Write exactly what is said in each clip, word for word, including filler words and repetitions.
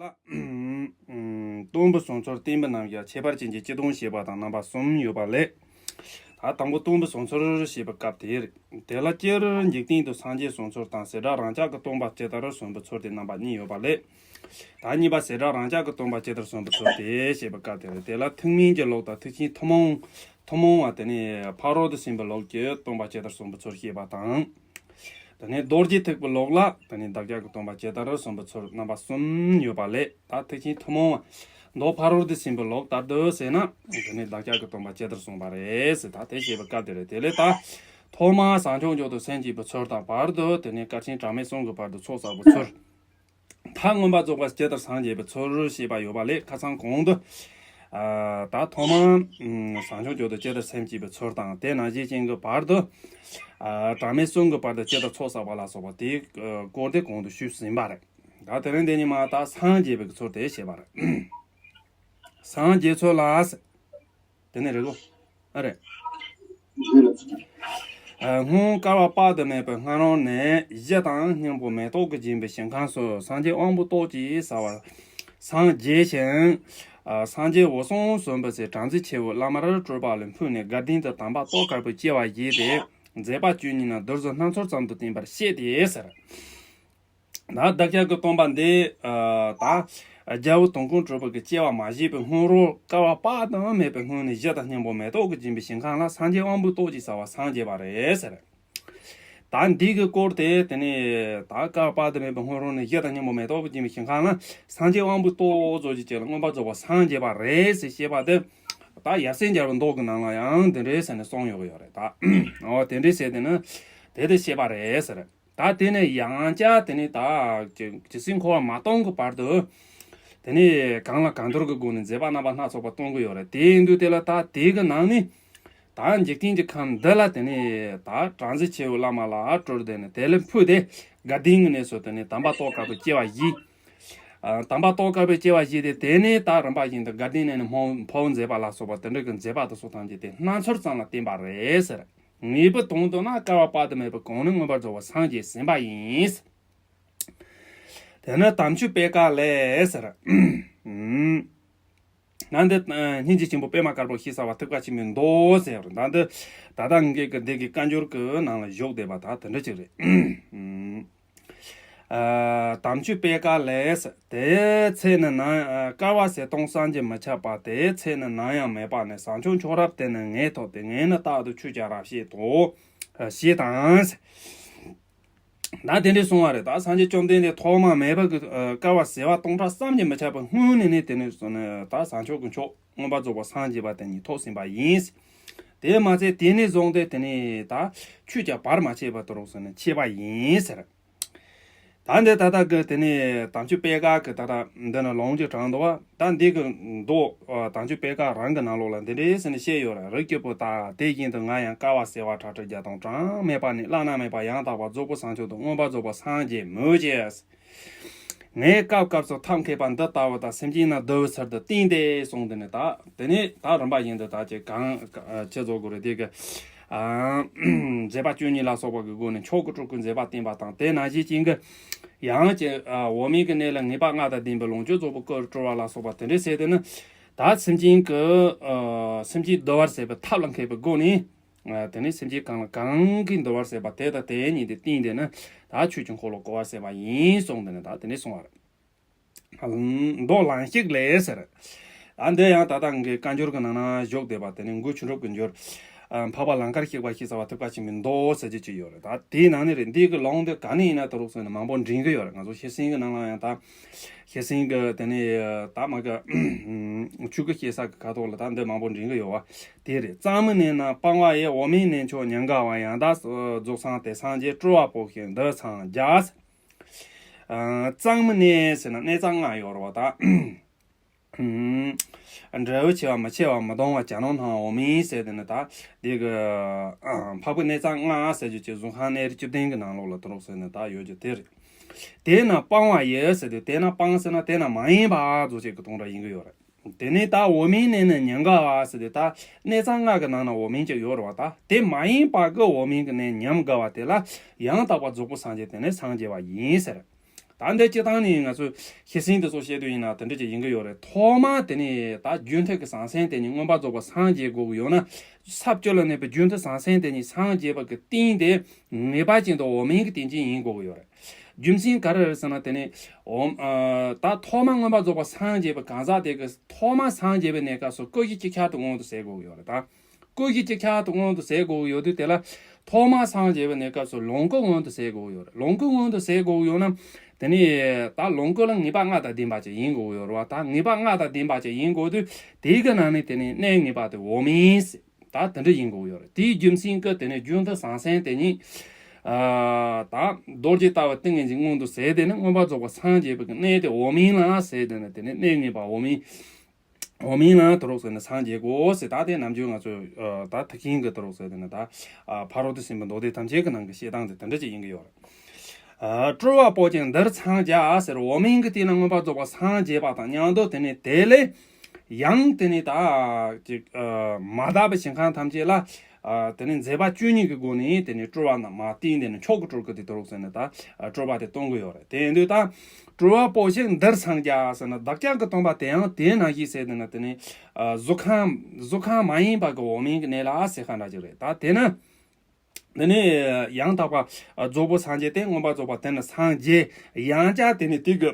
སྟོང་པའི་བཟོ་ཚུལ་བསྟན་པའི་རྣམ་གཞག་ཁྱད་པར་ཅན་གྱི་སྤྱི་སྟོང་བཤད་པ་དང་རྣམ་པ་གསུམ་ཡོད་པ་ལས། ད་དང་པོ་སྟོང་པའི་བཟོ་ཚུལ་བཤད་པའི་སྐབས་དེར། དེ་ལ་སྤྱིར་འཇིག་རྟེན་དུ་སངས་རྒྱས་བཟོ་ཚུལ་དང་བྱེ་བྲག་རང་ཅག་གི་སྟོང་པ་ཇི་ལྟར་བཟོ་བའི་ཚུལ་ཏེ་རྣམ་པ་གཉིས་ཡོད་པ་ལས། ད་གཉིས་པ་བྱེ་བྲག་རང་ཅག་གི་སྟོང་པ་ཇི་ལྟར་བཟོ་བའི་ཚུལ་ཏེ་བཤད་པའི་སྐབས་དེར། དེ་ལ་ཐེག་དམན་གྱི་ལུགས་དང་ཐེག་ཆེན་ཐུན་མོང་། ཐུན་མོང་བ་དེ་ནས་ཕ་རོལ་ཏུ་ཕྱིན་པའི་ལུགས་ཀྱི་སྟོང་པ་ཇི་ལྟར་བཟོ་བའི་ཚུལ་བཤད་པ་དང་། དེ་ནས་རྡོ་རྗེ་ཐེག་པའི་ལུགས་ལ་དེ་ནས་བདག་ཅག་གི་སྟོང་པ་ཇི་ལྟར་བཟོ་བའི་ཚུལ་རྣམ་པ་གསུམ་ཡོད་པ་ལས། ད་ཐེག་ཆེན་ཐུན་མོང་བ། མདོ་ཕ་རོལ་ཏུ་ཕྱིན་པའི་ལུགས་ལྟར་དུ་ཟེར་ན། དེ་ནས་བདག་ཅག་གི་སྟོང་པ་ཇི་ལྟར་བཟོ་བ་རེད་ཟེར། ད་དེ་བཤད་པའི་སྐབས་དེ་རེད། དེ་ལས་ད་ཐོག་མར་བྱང་ཆུབ་མཆོག་ཏུ་སེམས་བསྐྱེད་པའི་ཚུལ་དང་། བར་དུ་དེ་ནས་སྐར་ཆེན་གྲངས་མེད་གསུམ་གྱི་བར་དུ་ཚོགས་བསགས་པའི་ཚུལ། ད་མངོན་པར་རྫོགས་པ་ཇི་ལྟར་སངས་རྒྱས་པའི་ཚུལ་བཤད་པ་ཡོད་པ་ལས། ཁ་སང་གོང་དུ། ཨ། ད་ཐོག་མར་བྱང་ཆུབ་མཆོག་ཏུ་ཇི་ལྟར་སེམས་བསྐྱེད་པའི་ཚུལ་དང་། དེ་ནང་བཞིན་ཅན་གྱི་བར་དུ། ཨ། གྲངས་མེད་གསུམ་གྱི་བར་དུ་ཇི་ལྟར་ཚོགས་བསགས་པ་ལ་སོགས་པ་དེའི་སྐོར་དེ་གོང་དུ་ཞུས་ཟིན་པ་རེད། ད་དེ་རིང་འདི་ཉིན་མ་ད་སངས་རྒྱས་པའི་ཚུལ་དེ་བཤད་པ་རེད། སངས་རྒྱས་ཚུལ་ལ། དེ་ནས་རེད་གོ། ཨ་རེད། ཨ། སྔོན་བསྐལ་པ་དཔག་ཏུ་མེད་པའི་སྔ་རོལ་ནས། གཞི་དང་སྙིང་པོ་མེ་ཏོག་གི་བརྒྱན་པའི་ཞིང་ཁམས་སུ། སངས་རྒྱས་དབང་པོའི་སྟོབས་ཀྱིས་ཟབ་པར་སངས་རྒྱས་ཤིང་། ཨ། སངས་རྒྱས་འོད་སྲུང་གསོན་པོ་ཟེར། སྦྲང་རྩི་ཆེ་བོའི་བླ་མར་སྤྲུལ་པ་ལས་འཕོས་ནས། དགའ་ལྡན་དུ་དམ་པ་ཏོག་དཀར་པོའི་སྐྱེ་བ་བཞེས་ཏེ། མཛད་པ་བཅུ་གཉིས་ནི་བདུད་རྩི་སྣ་ཚོགས་ཙམ་དུ་བསྟན་པར་བཤད་དེ་ཟེར། ད་བདག་ཅག་གི་སྟོང་པ་འདི། ཨ། ད་རྒྱལ་པོ་དོན་ཀུན་གྲུབ་པ་གི་སྐྱེ་བ་མ་བཞེས་པའི་སྔོན་རོལ། བསྐལ་པ་དཔག་ཏུ་མེད་པའི་སྔོན་ནས། གཞི་དང་སྙིང་པོ་མེ་ཏོག་གི་བརྒྱན་པའི་ཞིང་ཁམས་ལ། སངས་རྒྱས་དབང་པོའི་སྟོབས་ཀྱིས་ཟབ་པར་སངས་རྒྱས་པ་རེད་ཟེར། ད་འདི་གི་སྐོར་དེ་དེ་ནས་ད་བསྐལ་པ་དཔག་ཏུ་མེད་པའི་སྔོན་རོལ་ནས། གཞི་དང་སྙིང་པོ་མེ་ཏོག་གི་བརྒྱན་པའི་ཞིང་ཁམས་ལ། སངས་རྒྱས་དབང་པོའི་སྟོབས་ཀྱིས་ཅིག་ལ་མངོན་པར་རྫོགས་པར་སངས་རྒྱས་པ་རེད་ཟེར་བཤད་པ་དེ། ད་ཡབ་སྲས་མཇལ་བའི་མདོ་གི་ནང་ལ་ཡང་དེ་འདྲའི་ཟེར་ནས་གསུངས་ཡོད་ཀྱི་ཡོད་རེད་ད། འོ་དེ་འདྲའི་ཟེར་དེ་ནི་དེ་དེ་བཤད་པ་རེད་ཟེར། ད་དེ་ནས་ཡང་བསྐྱར་དེ་ནས་ད་ཇི་སྲིད་འཁོར་བ་མ་སྟོངས་ཀྱི་བར་དུ། དེ་ནས་གང་ལ་གང་འདུལ་གྱི་སྒོ་ནས་མཛད་པ་རྣམ་པ་སྣ་ཚོགས་པ་སྟོན་གྱི་ཡོད་རེད། དེ་ཡིན་དུས་དེ་ལ་ད་དེ་གི་ནང་ནས། ད་འཇིག་རྟེན་གྱི་ཁམས་འདི་ལ་དེ་ནས་ད་སྦྲང་རྩི་ཆེ་བོའི་བླ་མ་ལ་སྤྲུལ་ཏེ་ནས། དེ་ལས་འཕོས་ཏེ་དགའ་ལྡན་གྱི་གནས་སུ་དེ་ནས་དམ་པ་ཏོག་དཀར་པོའི་སྐྱེ་བ་བཞེས། ཨ། དམ་པ་ཏོག་དཀར་པོའི་སྐྱེ་བ་བཞེས་ཏེ། དེ་ནས་ད་རིམ་པ་བཞིན་དུ་དགའ་ལྡན་གནས་ནས་འཕོ་འཕོ་བ་མཛད་པ་ལ་སོགས་པ་དེ་འདྲ་གི་མཛད་པ་དེ་ཚོ་ཐམས་ཅད་དེ་སྣ་ཚོགས་ཙམ་ལ་བརྟེན་པ་རེད་ཟེར། ངེས་པའི་དོན་དུ་ན་བསྐལ་པ་དཔག་ཏུ་མེད་པའི་གོང་ནས་མངོན་པར་རྫོགས་པར་སངས་རྒྱས་ཟིན་པ་ཡིན། དེ་ནི་དམ་ཆོས་པད་དཀར་ལས་ཟེར། ཨུམ། ད་འདི་སྙིང་རྗེ་ཆེན་པོ་པད་མ་དཀར་པོ་ཞེས་བྱ་བ་ཐེག་པ་ཆེན་པོའི་མདོ་ཟེར་བ་རེད། ད་འདི་ད་ལྟ་ངེད་ཀྱི་འདི་གི་བཀའ་འགྱུར་གྱི་ནང་ལ་བཞུགས་བསྡད་པ་ད་དེ་འདྲ་ཅིག་རེད། ཨུམ། ཨ། དམ་ཆོས་པད་དཀར་ལས། དེའི་ཚེ་ནི་ནམ། ཨ། བསྐལ་པ་ཟད་སྟོང་བསམ་གྱིས་མི་ཁྱབ་པ། དེའི་ཚེ་ནི་ནམ་ཡང་མེད་པ་ནས། བྱང་ཆུབ་མཆོག་རབ་དེ་ནི་ངས་ཐོབ་སྟེ། ངས་ནི་རྟག་ཏུ་ཆོས་ཀྱང་རབ་བཤད་དོ། ཞེས་དང་། ད་དེ་འདྲའི་གསུང་བ་རེད། ད་སངས་རྒྱས་བཅོམ་ལྡན་འདས་ཐོག་མ་མེད་པ་གི། ཨ། བསྐལ་པ་ཟད་པ་སྟོང་ཕྲག་བསམ་གྱིས་མི་ཁྱབ་པའི་སྔོན་ནས་ནི་དེ་ནས་བཟུང་ནས་ད་བྱང་ཆུབ་ཀྱི་མཆོག་མངོན་པར་རྫོགས་པར་སངས་རྒྱས་པ་དེ་ཉིད་ཐོབ་ཟིན་པ་ཡིན། དེ་མ་ཚད་དེ་ནས་བཟུང་སྟེ་དེ་ནས་ད་ཆོས་ཀྱང་བར་མ་ཆད་པ་དུ་རོགས་ཟེར་ནས་མཆིས་པ་ཡིན་ཟེར། ད་འདི་ད་ལྟ་གི་དེ་ནས་དམ་ཆོས་པད་དཀར་གི་ད་ལྟ་འདི་ན་ལུང་གཅིག་དྲངས་འདུག་བ། ད་འདི་གི་མདོ། ཨ། དམ་ཆོས་པད་དཀར་རང་གི་ནང་ལོགས་ལ་འདི་འདྲའི་ཟེར་ནས་བཤད་ཡོད་རེད། རིགས་ཀྱི་བུ་དག། དེ་བཞིན་དུ་ང་ཡང་བསྐལ་པ་ཟད་པ་ཁྲག་ཁྲིག་བརྒྱ་སྟོང་གྲངས་མེད་པ་ནས། བླ་ན་མེད་པ་ཡང་དག་པར་རྫོགས་པའི་བྱང་ཆུབ་ཏུ་མངོན་པར་རྫོགས་པར་སངས་རྒྱས་མོད་ཀྱི། ངས་སྐབས་སྐབས་སུ་ཐབས་མཁས་པ་འདི་ལྟ་བུ་དག་སེམས་ཅན་རྣམས་འདུལ་བའི་ཚུལ་དུ་བསྟན་ཏེ་གསུངས་ཏེ་ནི་ད། དེ་ནས་ད་རིམ་པ་བཞིན་དུ་ད་ཅིག་གང་ཅི་རྫོགས་དགོས་རེད། དེ་གི། ཨ། མཛད་པ་བཅུ་གཉིས་ལ་སོགས་པ་གི་སྒོ་ནས་མཆོག་གི་སྤྲུལ་སྐུའི་མཛད་པ་བསྟན་པ་དང་། དེ་ནང་བཞིན་ཅན་གྱི་ཡང་ཅིག། ཨ། འོག་མིན་གྱི་གནས་ལ་ངེས་པ་ལྔ་དང་ལྡན་པའི་ལོངས་སྤྱོད་རྫོགས་པའི་སྐུར་སྤྲུལ་བ་ལ་སོགས་པ་དེ་འདྲའི་ཟེར་ཏེ་ནི། ད་སེམས་ཅན་གྱི། ཨ། སེམས་ཅན་འདུལ་བར་བྱེད་པའི་ཐབས་ལ་མཁས་པའི་སྒོ་ནས། ཨ། དེ་ནས་སེམས་ཅན་གང་ལ་གང་གིས་འདུལ་བར་བྱེད་པ་དེ་དང་དེ་ཉིད་དུ་བསྟན་ཏེ་ནི་ད་ཆོས་ཀྱི་འཁོར་ལོ་བསྐོར་བར་བྱེད་པ་ཡིན་གསུངས་ཏེ་ནི་ད་དེ་འདྲའི་གསུང་བ་རེད། མདོ་ལམ་གཤེགས་ལས་ཟེར། ཨ། འདི་ཡང་ད་ལྟ་ངའི་བཀའ་འགྱུར་གྱི་ནང་ན་བཞུགས་བསྡད་པ་དེ་ནི་མགོ་ཆུ་འབྲུག་གི་འགྱུར། ཨ། འཕགས་པ་ལང་ཀར་གཤེགས་པ་ཞེས་བྱ་བ་ཐེག་པ་ཆེན་པོའི་མདོ་ཟེར་གྱི་ཅིག་ཡོད་རེད། ད་དེའི་ནང་ནས་རེད། འདི་གི་ལུང་འདི་ག་ནས་ཡིན་ན་ད་རུང་ཟེར་ནས་མང་པོ་འདྲེན་གྱི་ཡོད་རེད། ང་ཚོ་ཤེར་ཕྱིན་གྱི་ནང་ལ་ཡང་ད། ཤེར་ཕྱིན་གྱི་དེ་ནས་ད་མ་གི་ཆོས་ཀྱི་ཞེ་ས་གི་ཁ་ཐོག་ལ་ད་འདི་མང་པོ་འདྲེན་གྱི་ཡོད་པ་དེ་རེད། གཙང་མའི་གནས་རྣམས་སྤང་བ་ཡི། འོག་མིན་གནས་མཆོག་ཉམས་དགའ་བ། ཡང་དག་རྫོགས་སངས་ཏེ། སངས་རྒྱས་སྤྲུལ་པ་པོ་ཞེས་འདི་ཚང་བརྒྱ། ཨ། གཙང་མའི་གནས་ཟེར་ན་གནས་རྩ་ལྔ་ཡོད་རེད་བ་ད། འབྲས་བུ་ཆེ་བ་མི་ཆེ་བ་མི་གདུང་བ་གྱ་ནོམ་སྣང་བ་འོག་མིན་ཟེར་དེ་ནི་ད་འདི་གི། ཨ། འཕགས་པའི་གནས་རྩ་ལྔ་ཟེར་རྒྱུ་ཅིག་གཟུགས་ཁམས་གནས་རིས་བཅུ་བདུན་གྱི་ནང་ལོགས་ལ་དུ་རུག་ཟེར་ནས་ད་ཡོད་རྒྱུ་དེ་རེད། དེ་རྣམས་སྤང་བ་ཡི་ཟེར་དུས་དེ་རྣམས་སྤང་ཟེར་ན་དེ་རྣམས་མ་ཡིན་པ་རྫོགས་བྱེད་ཀྱི་དོན་ར་ཡིན་གྱི་ཡོད་རེད། དེ་ནས་ད་འོག་མིན་གནས་ནི་ཉམས་དགའ་བ་ཟེར་དུས་ད་གནས་རྩ་ལྔ་གི་ནང་ན་འོག་མིན་ཅིག་ཡོད་རེད་བ། ད་དེ་མ་ཡིན་པ་གི་འོག་མིན་གྱི་གནས་ཉམས་དགའ་བ་དེ་ལ་ཡང་དག་པར་རྫོགས་པའི་སངས་རྒྱས་དེ་ནས་སངས་རྒྱས་པ་ཡིན་ཟེར། ད་འདི་སྤྱིར་བཏང་ནས་ང་ཚོས་ཤེས་ཟིན་དེ་ཚོ་བཤད་དུས་ཡིན་ན་དེ་འདྲ་ཅིག་ཡིན་གི་ཡོད་རེད། ཐོག་མ་དེ་ནས་ད་རྒྱུན་མཐུད་ཀྱི་ཟང་ཟིང་དེ་ཉིད་མངོན་པར་རྫོགས་པར་སངས་རྒྱས་དགོས་ཀྱི་ཡོད་ན། ས་བཅུ་ལ་གནས་པའི་རྒྱུན་མཐུད་ཟང་ཟིང་དེ་ཉིད་སངས་རྒྱས་པ་གི་རྟེན་དེ་ངེས་པར་ཅན་དུ་འོག་མིན་གྱི་རྟེན་ཅན་ཡིན་དགོས་ཀྱི་ཡོད་རེད། རྒྱུ་མཚན་ག་རེ་རེད་ཟེར་ན། དེ་ནས་འོ་ཨ་ད་ཐོག་མ་མངོན་པར་རྫོགས་པར་སངས་རྒྱས་པའི་གང་ཟག་དེ་གི་ཐོག་མ་སངས་རྒྱས་པའི་གནས་སྐབས་སུ་ཀུན་གཞི་གཅིག་ཆར་དུ་མངོན་དུ་ཟད་དགོས་ཀྱི་ཡོད་རེད་ད། ཀུན་གཞི་གཅིག་ཆར་དུ་མངོན་དུ་ཟད་དགོས་ཀྱི་ཡོད་དུས་དེ་ལ་ཐོག་མ་སངས་རྒྱས་པའི་གནས་སྐབས་སུ་ལོངས་སྐུ་མངོན་དུ་ཟད་དགོས་ཀྱི་ཡོད་རེད། ལོངས་སྐུ་མངོན་དུ་ཟད་དགོས་ཀྱི་ཡོད་ན། དེ་ནས་ད་ལོངས་སྐུ་ལ་ངེས་པ་ལྔ་དང་ལྡན་པ་ཅིག་ཡིན་དགོས་ཀྱི་ཡོད་རེད་བ། ད་ངེས་པ་ལྔ་དང་ལྡན་པ་ཅིག་ཡིན་དགོས་དུས་དེའི་གི་ནང་ནས་དེ་ནས་གནས་ངེས་པ་དེ་འོག་མིན་ཟེར། ད་དེ་འདྲ་ཡིན་དགོས་ཡོད་རེད། དེའི་རྒྱུ་མཚན་གྱིས་དེ་ནས་རྒྱུན་མཐུད་ཟང་ཟིང་དེ་ཉིད་ཨ་ད་རྡོ་རྗེ་ལྟ་བུའི་ཏིང་ངེ་འཛིན་མངོན་དུ་ཟད་དེ་ནས་མངོན་པར་རྫོགས་པར་སངས་རྒྱས་པའི་གནས་དེ་འོག་མིན་ལ་ཟེར། དེ་ནས་དེ་ནས་གནས་ངེས་པ་འོག་མིན། འོག་མིན་ལ་དུ་རོགས་ཟེར་ནས་སངས་རྒྱས་དགོས་ཟེར། ད་དེ་ནམ་རྒྱུན་ང་ཚོས་ཨ་ད་ཐེག་ཆེན་གྱི་དུ་རོགས་ཟེར་དེ་ནས་ད་ཨ་ཕ་རོལ་ཏུ་ཕྱིན་པའི་མདོ་སྡེ་ཐམས་ཅད་ཀྱི་ནང་གི་བཤད་སྟངས་དེ་དེ་འདྲ་ཅིག་ཡིན་གྱི་ཡོད་རེད། ཨ་སྤྲུལ་པ་པོ་ཆེན་འདིར་འཚང་རྒྱ་ཟེར། འོག་མིན་གྱི་རྟེན་ལ་མངོན་པར་རྫོགས་པར་སངས་རྒྱས་པ་དང་མཉམ་དུ་དེ་ནས་དེ་ལས་ཡང་དེ་ནས་ད་ཅིག་ཨ་མ་དག་པའི་ཞིང་ཁམས་ཐམས་ཅད་ལ་ཨ་དེ་ནས་མཛད་པ་བཅུ་གཉིས་ཀྱི་སྒོ་ནས་དེ་ནས་སྤྲུལ་པ་རྣམས་མ་བསྟན་དེ་ནས་མཆོག་གི་སྤྲུལ་སྐུ་དེ་དུ་རོགས་ཟེར་ནས་ད་ཨ་སྤྲུལ་པ་དེ་སྟོན་གྱི་ཡོད་རེད། དེ་ཡིན་དུས་ད་སྤྲུལ་པ་པོ་ཆེན་འདིར་འཚང་རྒྱ་ཟེར་ན་བདག་ཅག་གི་སྟོན་པ་དེ་ཡང་དེ་ནང་བཞིན་ཟེར་དེ་ན་དེ་ནས་ཨ་གཟུགས་ཁམས་གཟུགས་ཁམས་མ་ཡིན་པ་གི་འོག་མིན་གྱི་གནས་ལ་ཟེར་ཁ་འདྲ་ཅིག་རེད། ད་དེ་ན། འདི་ནི་ཡང་དག་པ་རྫོགས་པའི་སངས་རྒྱས་ཏེ། མངོན་པར་རྫོགས་པ་དེ་ནི་སངས་རྒྱས། ཡང་བསྐྱར་དེ་ནི་དེ་གི་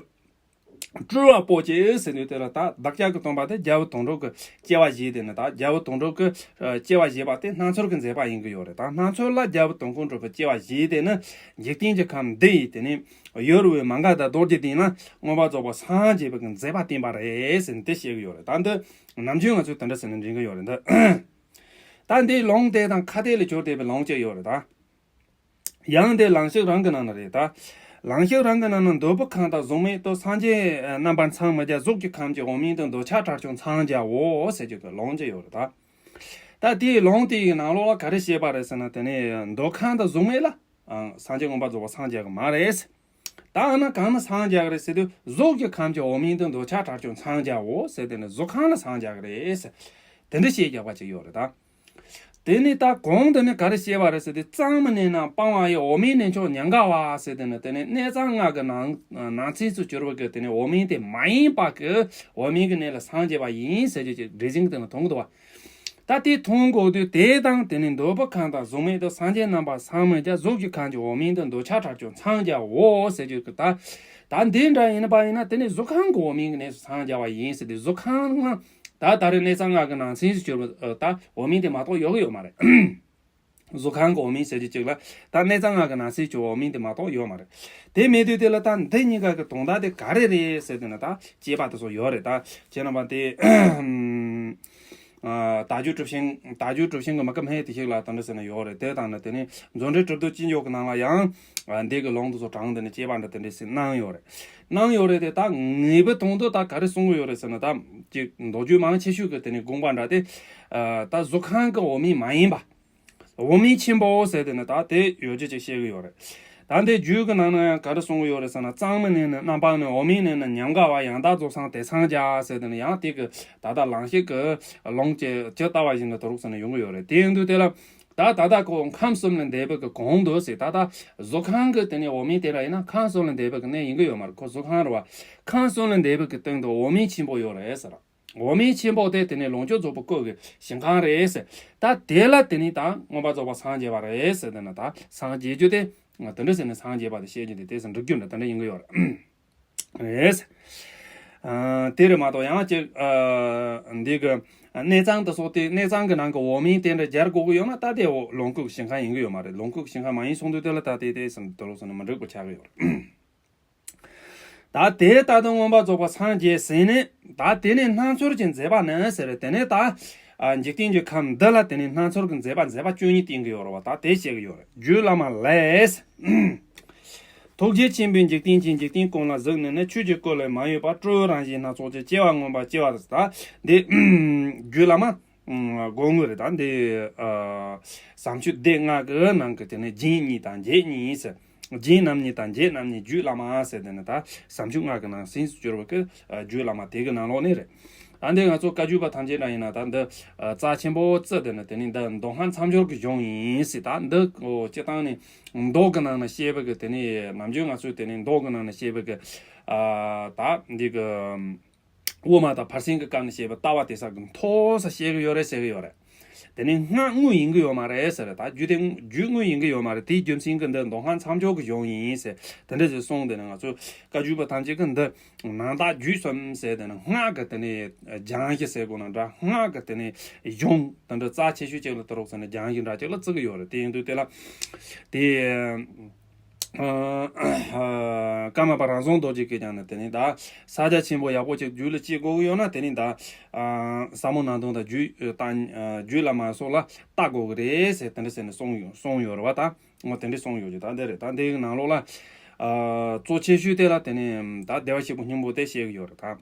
སྤྲུལ་པ་པོ་ཆེ་ཟེར་དུས་དེ་ལ་ད་བདག་ཅག་གི་སྟོན་པ་དེ་རྒྱལ་པོ་དོན་གྲུབ་ཀྱི་སྐྱེ་བ་བཞེས་དེ་ནི། ད་རྒྱལ་པོ་དོན་གྲུབ་ཀྱི་སྐྱེ་བ་བཞེས་པ་དེ་སྣང་ཚུལ་གྱི་མཛད་པ་ཡིན་གྱི་ཡོད་རེད། ད་སྣང་ཚུལ་ལ་རྒྱལ་པོ་དོན་གྲུབ་ཀྱི་སྐྱེ་བ་བཞེས་དེ་ནི་འཇིག་རྟེན་གྱི་ཁམས་འདི་ཡི་དེ་ནི་ཡུལ་བའི་མ་འགགས་དང་རྡོ་རྗེ་གདན་ལ་མངོན་པར་རྫོགས་པ་སངས་རྒྱས་པའི་གི་མཛད་པ་བསྟན་པ་རེད་ཟེར་ནས་དེ་བཤད་ཀྱི་ཡོད་རེད། ད་འདི་ནམ་རྒྱུན་ང་ཚོས་དེ་འདྲ་ཟེར་ནས་འདྲེན་གྱི་ཡོད་རེད་འདི། ད་འདིའི་ལུང་དེ་དང་ཁ་གཏད་ལ་གྱུར་བསྡད་པའི་ལུང་གཅིག་ཡོད་རེད་ད། ཡང་དེ་ལང་གཤེགས་རང་གི་ནང་ན་རེད་ད། ལང་གཤེགས་རང་གི་ནང་ན་འདོད་པའི་ཁམས་དང་གཟུགས་མེད་དུ་སངས་རྒྱས་རྣམ་པར་འཚང་མི་རྒྱ། གཟུགས་ཀྱི་ཁམས་ཀྱི་འོག་མིན་དུ་འདོད་ཆགས་བྲལ་བྱུང་འཚང་རྒྱའོ་ཟེར་རྒྱུ་གི་ལུང་གཅིག་ཡོད་རེད་ད། ད་དེའི་ལུང་དེ་ཡི་ནང་ལོགས་ལ་ག་རེ་བཤད་པ་རེད་ཟེར་ན། དེ་ནས་འདོད་ཁམས་དང་གཟུགས་མེད་ལ་ཨང་སངས་རྒྱས་མངོན་པར་རྫོགས་པ་སངས་རྒྱས་གི་མ་རེད། ད་ཨ་ན་གང་ན་སངས་རྒྱས་གི་རེད་ཟེར་དུས། གཟུགས་ཀྱི་ཁམས་ཀྱི་འོག་མིན་དུ་འདོད་ཆགས་བྲལ་བྱུང་འཚང་རྒྱའོ་ཟེར། དེ་ནི་གཟུགས་ཁམས་ལ་སངས་རྒྱས་གི་རེད་ཟེར། དེ་འདྲ་བཤད་རྒྱག་པ་ཅིག་ཡོད་རེད་ད། དེ་ནི་ད་གོང་དུ་ནི་ག་རེ་བཤད་པ་རེད་ཟེར་དུས། གཙང་མའི་གནས་རྣམས་སྤང་བ་ཡི། འོག་མིན་གནས་མཆོག་ཉམས་དགའ་བ་ཟེར། དེ་ནི་དེ་ནི་གནས་གཙང་ལྔ་གི་ནང་ནང་ཚན་དུ་གྱུར་པ་གི་དེ་ནི་འོག་མིན་དེ་མ་ཡིན་པ་གི་འོག་མིན་གྱི་གནས་ལ་སངས་རྒྱས་པ་ཡིན་ཟེར་རྒྱུ་ཅིག་འགྲེལ་ཆེན་གྱི་སྟེང་ན་མཐོང་གི་འདུག་བ། ད་དེ་མཐོང་དགོས་དུས། དེ་དང་དེ་ནི་འདོད་པའི་ཁམས་དང་གཟུགས་མེད་དུ་སངས་རྒྱས་རྣམ་པར་འཚང་མི་རྒྱ། གཟུགས་ཀྱི་ཁམས་ཀྱི་འོག་མིན་དུ་འདོད་ཆགས་བྲལ་བྱུང་འཚང་རྒྱའོ་ཟེར་རྒྱུ་གི་ད། ད་འདི་འདྲ་ཡིན་པ་ཡིན་ན་དེ་ནི་གཟུགས་ཁམས་ཀྱི་འོག་མིན་གྱི་གནས་སུ་སངས་རྒྱས་པ་ཡིན་ཟེར་ཏེ། གཟུགས་ཁམས་ལ་ད་ད་རེས་གནས་གཙང་ལྔ་གི་ནང་ཚན་ཞིག་གྱུར་པ་ད་འོག་མིན་དེ་མ་གཏོགས་ཡོད་གི་ཡོད་མ་རེད། གཟུགས་ཁམས་ཀྱི་འོག་མིན་ཟེར་རྒྱུ་གཅིག་ལ་ད་གནས་གཙང་ལྔ་གི་ནང་ཚན་གྱི་འོག་མིན་དེ་མ་གཏོགས་ཡོད་མ་རེད། དེ་མེད་དུས་དེ་ལ་ད་འདི་གཉིས་ཀ་གི་དོན་དག་དེ་ག་རེ་རེད་ཟེར་དུས་ན། ད་དཔྱད་པ་དེ་ཚོ་ཡོད་རེད། ད་ཁྱེད་རྣམ་པ་དེ། ཨ་དལ་འབྱོར་གྲུབ་ཆེན། དལ་འབྱོར་གྲུབ་ཆེན་གྱི་མ་སྐབས་སྨད་དེ་ཞིག་ལ་དེ་འདྲ་ཟེར་ན་ཡོད་རེད། དེ་དང་ནི་དེ་ནས་མཛོད་འགྲེལ་གྲུབ་ཐོབ་ཅི་མཆོག་གི་ནང་ལ་ཡང་ཨ་འདི་གི་ལུང་དེ་ཚོ་དྲངས་དེ་ནས་དཔྱད་པ་འདྲ་དེ་འདྲ་ཟེར་གནང་ཡོད་རེད། གནང་ཡོད་རེད་དེ། ད་ངེས་པའི་དོན་དུ་ད་ག་རེ་གསུང་གི་ཡོད་རེད་ཟེར་ན། ད་ཅིག་མདོ་རྒྱུད་མང་ཆེ་ཤོས་ཀྱི་དེ་ནས་དགོངས་པ་འདྲ་དེ། ཨ་ད་གཟུགས་ཁམས་ཀྱི་འོག་མིན་མ་ཡིན་པ། འོག་མིན་ཆེན་པོ་ཟེར་དེ་ནི་ད་དེ་ཡོད་རྒྱུ་ཅིག་བཤད་གི་ཡོད་རེད། ད་འདི་རྒྱུད་ཀྱི་ནང་ན་ཡང་ག་རེ་གསུང་གི་ཡོད་རེད་ཟེར་ན། གཙང་མའི་གནས་ནི་རྣམ་སྤངས་ནས། འོག་མིན་གནས་ནི་ཉམས་དགའ་བ། ཡང་དག་རྫོགས་སངས་དེ་འཚང་རྒྱ་ཟེར་དེ་ནི་ཡང་དེ་གི་ད་ལྟ་ལང་གཤེགས་ཀྱི་ལུང་ཇི་ཇི་ལྟ་བ་བཞིན་དུ་དུ་རུག་ཟེར་ནས་ཡོང་གི་ཡོད་རེད། དེ་ཡིན་དུས་དེ་ལ་ད་ད་ལྟ་ཁོ་ཁམས་གསུམ་ལས་འདས་པའི་གི་གོང་དུ་ཟེར། ད་ལྟ་གཟུགས་ཁམས་ཀྱི་དེ་ནི་འོག་མིན་དེ་འདྲ་ཡིན་ན་ཁམས་གསུམ་ལས་འདས་པའི་གི་གནས་ཡིན་གི་ཡོད་མ་རེད། ཁོ་གཟུགས་ཁམས་རེད་བ། ཁམས་གསུམ་ལས་འདས་པའི་གི་སྟེང་དུ་འོག་མིན་ཆེན་པོ་ཡོད་རེད་ཟེར། འོག་མིན་ཆེན་པོ་དེ་དེ་ནས་ལོངས་སྤྱོད་རྫོགས་པའི་སྐུ་གི་ཞིང་ཁམས་རེད་ཟེར། ད་དེ་ལ་དེ་ནས་ད་མངོན་པར་རྫོགས་པ་སངས་རྒྱས་པ་རེད་ཟེར། དེ་ནས་ད་སངས་རྒྱས་རྒྱུ་དེ་དེ་འདྲ་ཟེར་ནས་སངས་རྒྱས་པ་དེ་བཤད་རྒྱུ་དེ་དེ་ཟེར་འགྲིག་རྒྱུ་འདྲ་དེ་འདྲ་ཡིན་གི་ཡོད་རེད། རེད། ཨ་དེ་རེད་མ་གཏོགས་ཡང་ཅིག་ཨ་འདི་གི་གནས་གཙང་དུ་སོགས་ཏེ་གནས་གཙང་གི་ནང་གི་འོག་མིན་དེ་འདྲ་སྦྱར་དགོས་ཀྱི་ཡོད་ན། ད་དེ་འོ་ལོངས་སྐུ་གི་ཞིང་ཁམས་ཡིན་གི་ཡོད་མ་རེད། ལོངས་སྐུ་གི་ཞིང་ཁམས་མ་ཡིན་གསུངས་དུས་དེ་ལ་ད་དེ་དེ་ཟེར་དུ་རུག་ཟེར་ནས་མི་འགྲིག་པ་ཆགས་ཀྱི་ཡོད་རེད། ད་དེ་ལྟར་དུ་མངོན་པར་རྫོགས་པར་སངས་རྒྱས་ཟིན་ནས། ད་དེ་ནས་སྣང་ཚུལ་གྱི་མཛད་པ་ནི་ཟེར། དེ་ནས་ད་ཨ་འཇིག་རྟེན་གྱི་ཁམས་འདི་ལ་དེ་ནས་སྣང་ཚུལ་གྱི་མཛད་པ། མཛད་པ་བཅུ་གཉིས་བསྟན་གྱི་ཡོད་རེད་བ། ད་དེ་བཤད་ཀྱི་ཡོད་རེད། རྒྱུད་བླ་མ་ལས། ཐུགས་རྗེ་ཆེན་པོས་འཇིག་རྟེན་གྱི་འཇིག་རྟེན་ཀུན་ལ་གཟིགས་ནས་ནི། ཆོས་ཀྱི་སྐུ་ལས་མ་གཡོས་པ། སྤྲོ་བའི་རང་བཞིན་སྣ་ཚོགས་ཀྱི། སྐྱེ་བ་མངོན་པར་སྐྱེ་བ། ད་འདི་རྒྱུད་བླ་མ་དགོངས་དགོས་རེད། ད་འདི་ཨ་བྱམས་ཆོས་སྡེ་ལྔ་གི་ནང་གི་དེ་ནས་རྒྱན་གཉིས་དང་རྒྱས་གཉིས་ཟེར། རྒྱན་རྣམ་གཉིས་དང་རྒྱས་རྣམ་གཉིས་རྒྱུད་བླ་མ་ཟེར། དེ་ནི་ད་བྱམས་ཆོས་ལྔ་གི་ནང་ཟིན་སུ་གྱུར་པ་གི་ཨ་རྒྱུད་བླ་མ་དེ་གི་ནང་ལོགས་ནས་རེད། ད་འདི་ང་ཚོ་བཀའ་བརྒྱུད་པ་ཐམས་ཅད་འདྲ་ཡིན་ན་ད་འདི་ཨ་རྩ་ཆེན་པོ་བརྩི་དེ་ནི་དེ་ནི་འདི་མདོ་སྔགས་མཚམས་སྦྱོར་གྱི་གཞུང་ཡིན་ཟེར། ད་འདི་ཨོ་སྤྱི་བཏང་ནི་མདོ་གི་ནང་ན་བཤད་པ་གི་དེ་ནི་ནམ་རྒྱུན་ང་ཚོས་དེ་ནི་མདོ་གི་ནང་ན་བཤད་པ་གི་ཨ་ད་འདི་གི་དབུ་མ་དང་བར་གསེང་གི་སྐབས་ནས་བཤད་པའི་ལྟ་བ་དེ་ས་གི་མཐོ་ས་བཤད་གི་ཡོད་རེད་ཟེར་གི་ཡོད་རེད། དེ་ནི་སྔགས་དངོས་ཡིན་གི་ཡོད་མ་རེད་ཟེར། ད་རྒྱུད་དེ་རྒྱུད་དངོས་ཡིན་གི་ཡོད་མ་རེད། དེའི་རྒྱུ་མཚན་གི་འདི་མདོ་སྔགས་མཚམས་སྦྱོར་གི་གཞུང་ཡིན་ཟེར། དེ་འདྲ་ཞིག་གསུངས། དེ་ནི་ང་ཚོ་བཀའ་བརྒྱུད་པ་ཐམས་ཅད་གི་འདི་ནང་བརྟག་རྒྱུད་གསུམ་ཟེར། དེ་ནི་སྔགས་གི་དེ་ནི་སྦྱང་གཞི་ཟེར་དགོས་ན་འདྲ། སྔགས་གི་དེ་ནི་གཞུང་དེ་འདྲ་རྩ་ཆེ་ཤོས་ཅིག་ལ་དུ་རོགས་ཟེར་ནས་སྦྱང་གཞི་འདྲ་ཅིག་ལ་བརྩི་གི་ཡོད་རེད། དེ་ཡིན་དུས་དེ་ལ་དེ། ཀརྨ་པ་རང་བྱུང་རྡོ་རྗེ་གིས་ཀྱང་ནི་དེ་ནི་ད་ས་རྒྱ་ཆེན་པོ་ཡག་པོ་ཅིག་རྒྱུད་ལ་སྐྱེ་དགོས་ཀྱི་ཡོད་ན་དེ་ནི་ད་ཟབ་མོ་སྣང་སྟོང་དང་རྒྱུད་དང་རྒྱུད་བླ་མ་སོགས་ལ་བལྟ་དགོས་ཀྱི་རེད་ཟེར་དེ་འདྲ་ཟེར་ནས་གསུངས་ཡོད་གསུངས་ཡོད་རེད་བ། ད་ངོ་དེ་འདྲ་གསུངས་ཡོད་ཀྱི། ད་འདི་རེད། ད་འདི་གི་ནང་ལོགས་ལ་གཙོ་ཆེ་ཤོས་དེ་ལ་དེ་ནི་ད་བདེ་བར་གཤེགས་པའི་སྙིང་པོ་དེ་བཤད་ཀྱི་ཡོད་རེད་ད།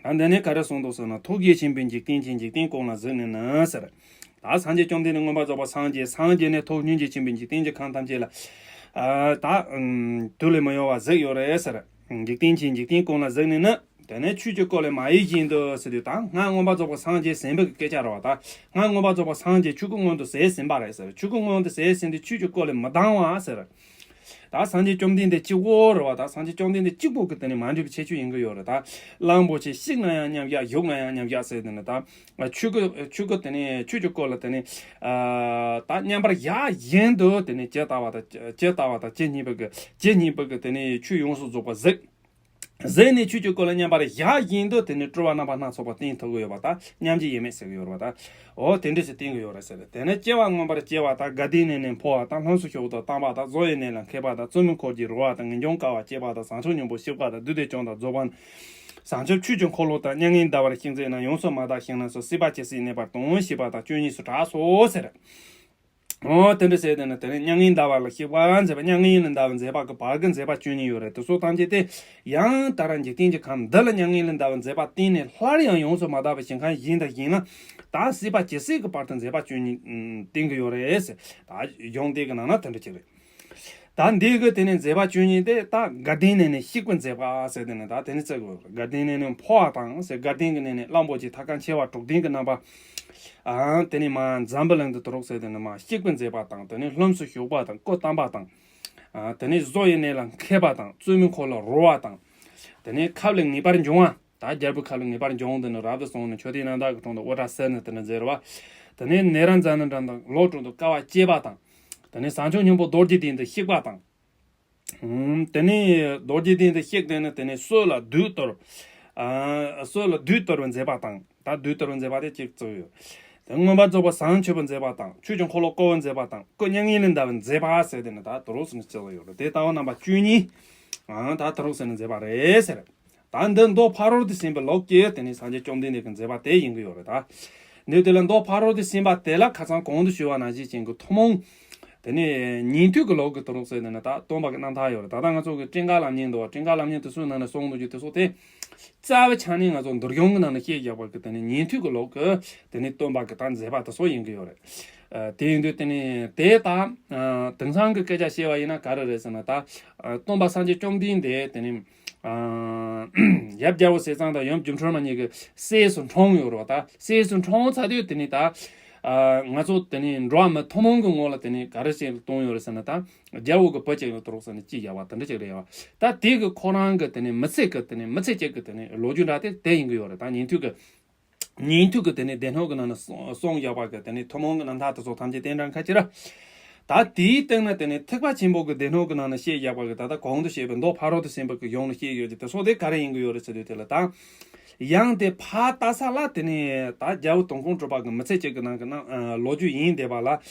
ད་འདི་ནས་ག་རེ་གསུངས་འདུག་ཟེར་ན། ཐུགས་རྗེ་ཆེན་པོས་འཇིག་རྟེན་གྱི་འཇིག་རྟེན་ཀུན་ལ་གཟིགས་ནས་ནི་ཟེར། ད་སངས་རྒྱས་བཅོམ་ལྡན་འདས་མངོན་པར་རྫོགས་པར་སངས་རྒྱས། སངས་རྒྱས་ནས་ཐུགས་སྙིང་རྗེ་ཆེན་པོས་འཇིག་རྟེན་གྱི་ཁམས་ཐམས་ཅད་ལ། ཨ་ད་ཨམ་དུས་ལས་མི་ཡོལ་བར་གཟིགས་ཡོད་རེད་ཟེར། འཇིག་རྟེན་གྱི་འཇིག་རྟེན་ཀུན་ལ་གཟིགས་ནས་ནི། དེ་ནས་ཆོས་ཀྱི་སྐུ་ལས་མ་གཡོས་བཞིན་དུ་ཟེར་དུས་ད་སྔགས་མངོན་པར་རྫོགས་པར་སངས་རྒྱས་ཟིན་པའི་སྐད་ཆ་རེད་བ། ད་སྔགས་མངོན་པར་རྫོགས་པར་སངས་རྒྱས་ཆོས་སྐུ་མངོན་དུ་ཟེར་ཟིན་པ་རེད་ཟེར། ཆོས་སྐུ་མངོན་དུ་ཟེར་ཟིན་དུས་ཆོས་ཀྱི་སྐུ་ལས་མི་ལྡང་བ་ཟེར། ད་སངས་རྒྱས་བཅོམ་ལྡན་འདས་གཅིག་པོ་རེད་བ། ད་སངས་རྒྱས་བཅོམ་ལྡན་འདས་གཅིག་པོ་གི་དེ་ནི་མ་འདྲེས་པའི་ཁྱད་ཆོས་ཡིན་གི་ཡོད་རེད། ད་གླང་པོ་ཆེ་བཤིག་ན་ཡང་མཉམ་བཞག་བཞུགས་ན་ཡང་མཉམ་བཞག་ཟེར། དེ་ནི་ད་ཆོས་སྐུ་ཆོས་སྐུ་དེ་ནི་ཆོས་ཀྱི་སྐུ་ལ་དེ་ནི་ཨ་ད་མཉམ་པར་བཞག་བཞིན་དུ་དེ་ནི་ཇི་ལྟ་བ་དང་ཇི་ལྟ་བ་དང་ཇི་སྙེད་པའི་གི་ཇི་སྙེད་པའི་གི་དེ་ནི་ཆོས་ཡོངས་སུ་རྫོགས་པ་གཟིགས། གཟིགས་ནས་ཆོས་ཀྱི་སྐུ་ལ་མཉམ་པར་བཞག་བཞིན་དུ་དེ་ནི་སྤྲུལ་པ་རྣམ་པ་སྣ་ཚོགས་པ་བསྟན་ཐུབ་ཀྱི་ཡོད་པ་དང་མཉམ་རྗེས་ཡེ་མེད་ཟེར་གྱི་ཡོད་རེད་བ། ད་འོ་དེ་འདྲ་ཞིག་བསྟན་གྱི་ཡོད་རེད་ཟེར། དེ་ནས་སྐྱེ་བ་མངོན་པར་སྐྱེ་བ་དང་། དགའ་ལྡན་ནས་ནི་འཕོ་བ་དང་། ལྷུམས་སུ་ཞུགས་དང་བཏང་བ་དང་། བཟོ་ཡི་གནས་ལ་མཁས་པ་དང་། བཙུན་མོའི་འཁོར་གྱིས་རོལ་བ་དང་། ངེས་འབྱུང་དཀའ་བ་སྤྱད་པ་དང་། བྱང་ཆུབ་སྙིང་པོ་བཤིག་པ་དང་། བདུད་སྡེ་བཅོམ་དང་རྫོགས་པ་དང་། བྱང་ཆུབ་ཆོས་ཀྱི་འཁོར་ལོ་དང་། མྱ་ངན་འདའ་བར་གཤེགས་མཛད་རྣམས། ཡོངས་སུ་མ་དག་ཞིང་རྣམས་སུ། སྲིད་པ་ཇི་སྲིད་གནས་པ་དང་། ཞེས་པ་དང་བཅུ་གཉིས་སུ་གྲགས་སོ་ཟེར། འོ་དེ་འདྲ་ཟེར། དེ་ནི་དེ་ནི་མྱ་ངན་འདའ་བ་ལ་གཤེགས་པ་མཛད་པ། མྱ་ངན་ལས་འདའ་བའི་མཛད་པ་གི་བར་གྱི་མཛད་པ་བཅུ་གཉིས་ཡོད་རེད། དེ་ཚོ་ཐམས་ཅད་དེ་ཡང་ད་རང་འཇིག་རྟེན་གྱི་ཁམས་འདི་ལ་མྱ་ངན་ལས་འདའ་བའི་མཛད་པ་བསྟན་ནས་སླར་ཡང་ཡོངས་སུ་མ་དག་པའི་ཞིང་ཁམས་གཞན་དང་གཞན་ལ་ད་སྲིད་པ་ཇི་སྲིད་ཀྱི་བར་དུ་མཛད་པ་བཅུ་གཉིས་བསྟན་གྱི་ཡོད་རེད་ཟེར། ད་གཞུང་དེ་གི་ནང་ན་དེ་འདྲ་ཅིག་རེད། ད་འདི་གི་དེ་ནས་མཛད་པ་བཅུ་གཉིས་དེ་ད་དགའ་ལྡན་ནས་ནི་བཤིག་པའི་མཛད་པ་ཟེར། དེ་ནས་ད་དེ་ནས་བརྩི་དགོས། དགའ་ལྡན་ནས་ནི་འཕོ་བ་དང་ཟེར། དགའ་ལྡན་གྱི་ནས་ནི་གླང་པོ་ཆེ་ཐབས་གང་ཆེ་བ་དྲུག་ལྡན་གྱི་རྣམ་པ། ཨ་དེ་ནས་མ་འཛམ་བུ་གླིང་དུ་དུ་རོགས་ཟེར། དེ་ནས་མ་བཤིག་པའི་མཛད་པ་དང་། དེ་ནས་ལྷུམས་སུ་ཞུགས་པ་དང་། སྐུ་བལྟམས་པ་དང་། ཨ་དེ་ནས་བཟོ་ཡི་གནས་ལ་མཁས་པ་དང་། བཙུན་མོའི་འཁོར་ལ་རོལ་བ་དང་། དེ་ནས་ཁབ་ལ་ངེས་པར་འབྱུང་བ། ད་རྒྱལ་པོའི་ཁབ་ལ་ངེས་པར་འབྱུང་། དེ་ནས་རབ་ཏུ་སོང་ནས་མཆོད་རྟེན་རྣམ་དག་གི་དྲུང་དུ་དབུ་སྐྲ་བསིལ་ནས་དེ་ནས་མཛད་རེད་བ། དེ་ནས་ནཻ་རཉྫ་ནའི་འགྲམ་དུ་ལོ་དྲུག་ཏུ་དཀའ་བ་སྤྱད་པ་དང་། དེ་ནས་བྱང་ཆུབ་སྙིང་པོ་རྡོ་རྗེ་གདན་དུ་གཤེགས་པ་དང་། ཨུམ། དེ་ནས་རྡོ་རྗེ་གདན་དུ་གཤེགས་ཏེ་ནི་དེ་ནས་སྲོད་ལ་བདུད་གཏོར། ཨ་སྲོད་ལ་བདུད་གཏོར་བའི་མཛད་པ་དང་། ད་བདུད་གཏོར་བའི་མཛད་པ་དེ་གཅིག་བརྩི་ཡོད། དེ་མངོན་པར་རྫོགས་པར་བྱང་ཆུབ་པའི་མཛད་པ་དང་། ཆོས་ཀྱི་འཁོར་ལོ་བསྐོར་བའི་མཛད་པ་དང་། སྐུ་མྱ་ངན་ལས་འདའ་བའི་མཛད་པ་ཟེར། དེ་ནི་ད་དུ་རོགས་སུ་ནི་བརྩི་བ་ཡོད་རེད། དེ་ལྟ་བུ་རྣམ་པ་བཅུ་གཉིས། ཨ་ད་དུ་རོགས་སུ་ནི་མཛད་པ་རེད་ཟེར། ད་འདི་མདོ་ཕ་རོལ་ཏུ་ཕྱིན་པའི་ལུགས་ཀྱི་དེ་ནི་སངས་རྒྱས་བཅོམ་ལྡན་འདས་ཀྱི་མཛད་པ་དེ་ཡིན་གྱི་ཡོད་རེད་ད། འདི་དེ་ལ་མདོ་ཕ་རོལ་ཏུ་ཕྱིན་པ་དེ་ལ་ཁ་སང་གོང་དུ་ཞུས་པ་ནང་བཞིན་ཅན་གྱི་ཐུན་མོང་། དེ་ནས་ཉན་ཐོས་ཀྱི་ལུགས་ཀྱི་དུ་རོགས་ཟེར་ནས་ནི་ད་སྟོན་པ་གི་རྣམ་ཐར་ཡོད་རེད། ད་ལྟ་ང་ཚོ་གི་ཀྲིང་ཀ་ལམ་རྙིང་འདུག་བ། ཀྲིང་ཀ་ལམ་རྙིང་དེ་ཚོའི་ནང་ནས་གསུངས་འདུག་རྒྱུ་དེ་ཚོ་དེ། རྩ་བའི་ཆ་ནས་ང་ཚོ་འདུལ་བྱུང་གི་ནང་ནས་བཤད་བཞག་པ་གི་དེ་ནི་ཉན་ཐོས་ཀྱི་ལུགས་ཀྱི་དེ་ནི་སྟོན་པ་གི་ད་མཛད་པ་དེ་ཚོ་ཡིན་གྱི་ཡོད་རེད། ཨ་དེ་ཡིན་དུས་དེ་ནི་དེ་ད་ཨ་དེང་སང་གི་སྐད་ཆ་བཤད་པ་ཡིན་ན་ག་རེ་རེད་ཟེར་ན། ད་ཨ་སྟོན་པ་སངས་རྒྱས་བཅོམ་ལྡན་འདས་དེ་ནི། ཨ་ཡབ་རྒྱལ་པོ་ཟས་གཙང་དང་ཡུམ་སྒྱུ་འཕྲུལ་མ་གཉིས་ཀྱི་སྲས་སུ་འཁྲུངས་ཡོད་རེད་བ། ད་སྲས་སུ་འཁྲུངས་ཚར་དུས་དེ་ནི་ད་ཨ་ང་ཚོ་དེ་ནི་འགྲོ་བ་མི་ཐུན་མོང་གི་ངོ་ལ་དེ་ནི་ག་རེ་བྱས་བཏང་ཡོད་རེད་ཟེར་ན། ད་རྒྱལ་པོ་གི་བུ་གཅིག་ཡོད་དུ་རོགས་ཟེར་ནས་ཅི་བཞག་པ་དེ་འདྲ་ཅིག་རེད་བ། ད་དེ་གི་ཁོ་རང་གི་དེ་ནི་མི་ཚེ་གི་དེ་ནི་མི་ཚེ་གཅིག་གི་དེ་ནི་ལོ་རྒྱུས་འདྲ་དེ་དེ་ཡིན་གི་ཡོད་རེད། ད་ཉན་ཐོས་ཀྱི། ཉན་ཐོས་ཀྱི་དེ་ནས་སྡེ་སྣོད་ཀྱི་ནང་ན་གསུངས་གསུངས་བཞག་པ་གི་དེ་ནས་ཐུན་མོང་གི་རྣམ་ཐར་དེ་ཚོ་ཐམས་ཅད་རྟེན་འབྲེལ་ཁ་ཅིག་ར། ད་དེའི་སྟེང་ན་དེ་ནས་ཐེག་པ་ཆེན་པོ་གི་སྡེ་སྣོད་ཀྱི་ནང་ན་བཤད་བཞག་པ་གི་ད་ལྟ་གོང་དུ་བཤད་པའི་མདོ་ཕ་རོལ་ཏུ་ཕྱིན་པ་གི་གཞུང་ལ་བཤད་ཡོད་ཀྱི་དེ་ཚོ་དེ་ག་རེ་ཡིན་གྱི་ཡོད་རེད་ཟེར་དུས་དེ་ལ་ད། ཡང་དེ་ཕར་ལྟ་ས་ལ་དེ་ནས་ད་རྒྱལ་པོ་དོན་ཁོང་གྲུབ་པ་གི་མི་ཚེ་གཅིག་གི་ནང་གི་ནང་ལོ་རྒྱུས་ཡིན་བསྡད་པ་ལ།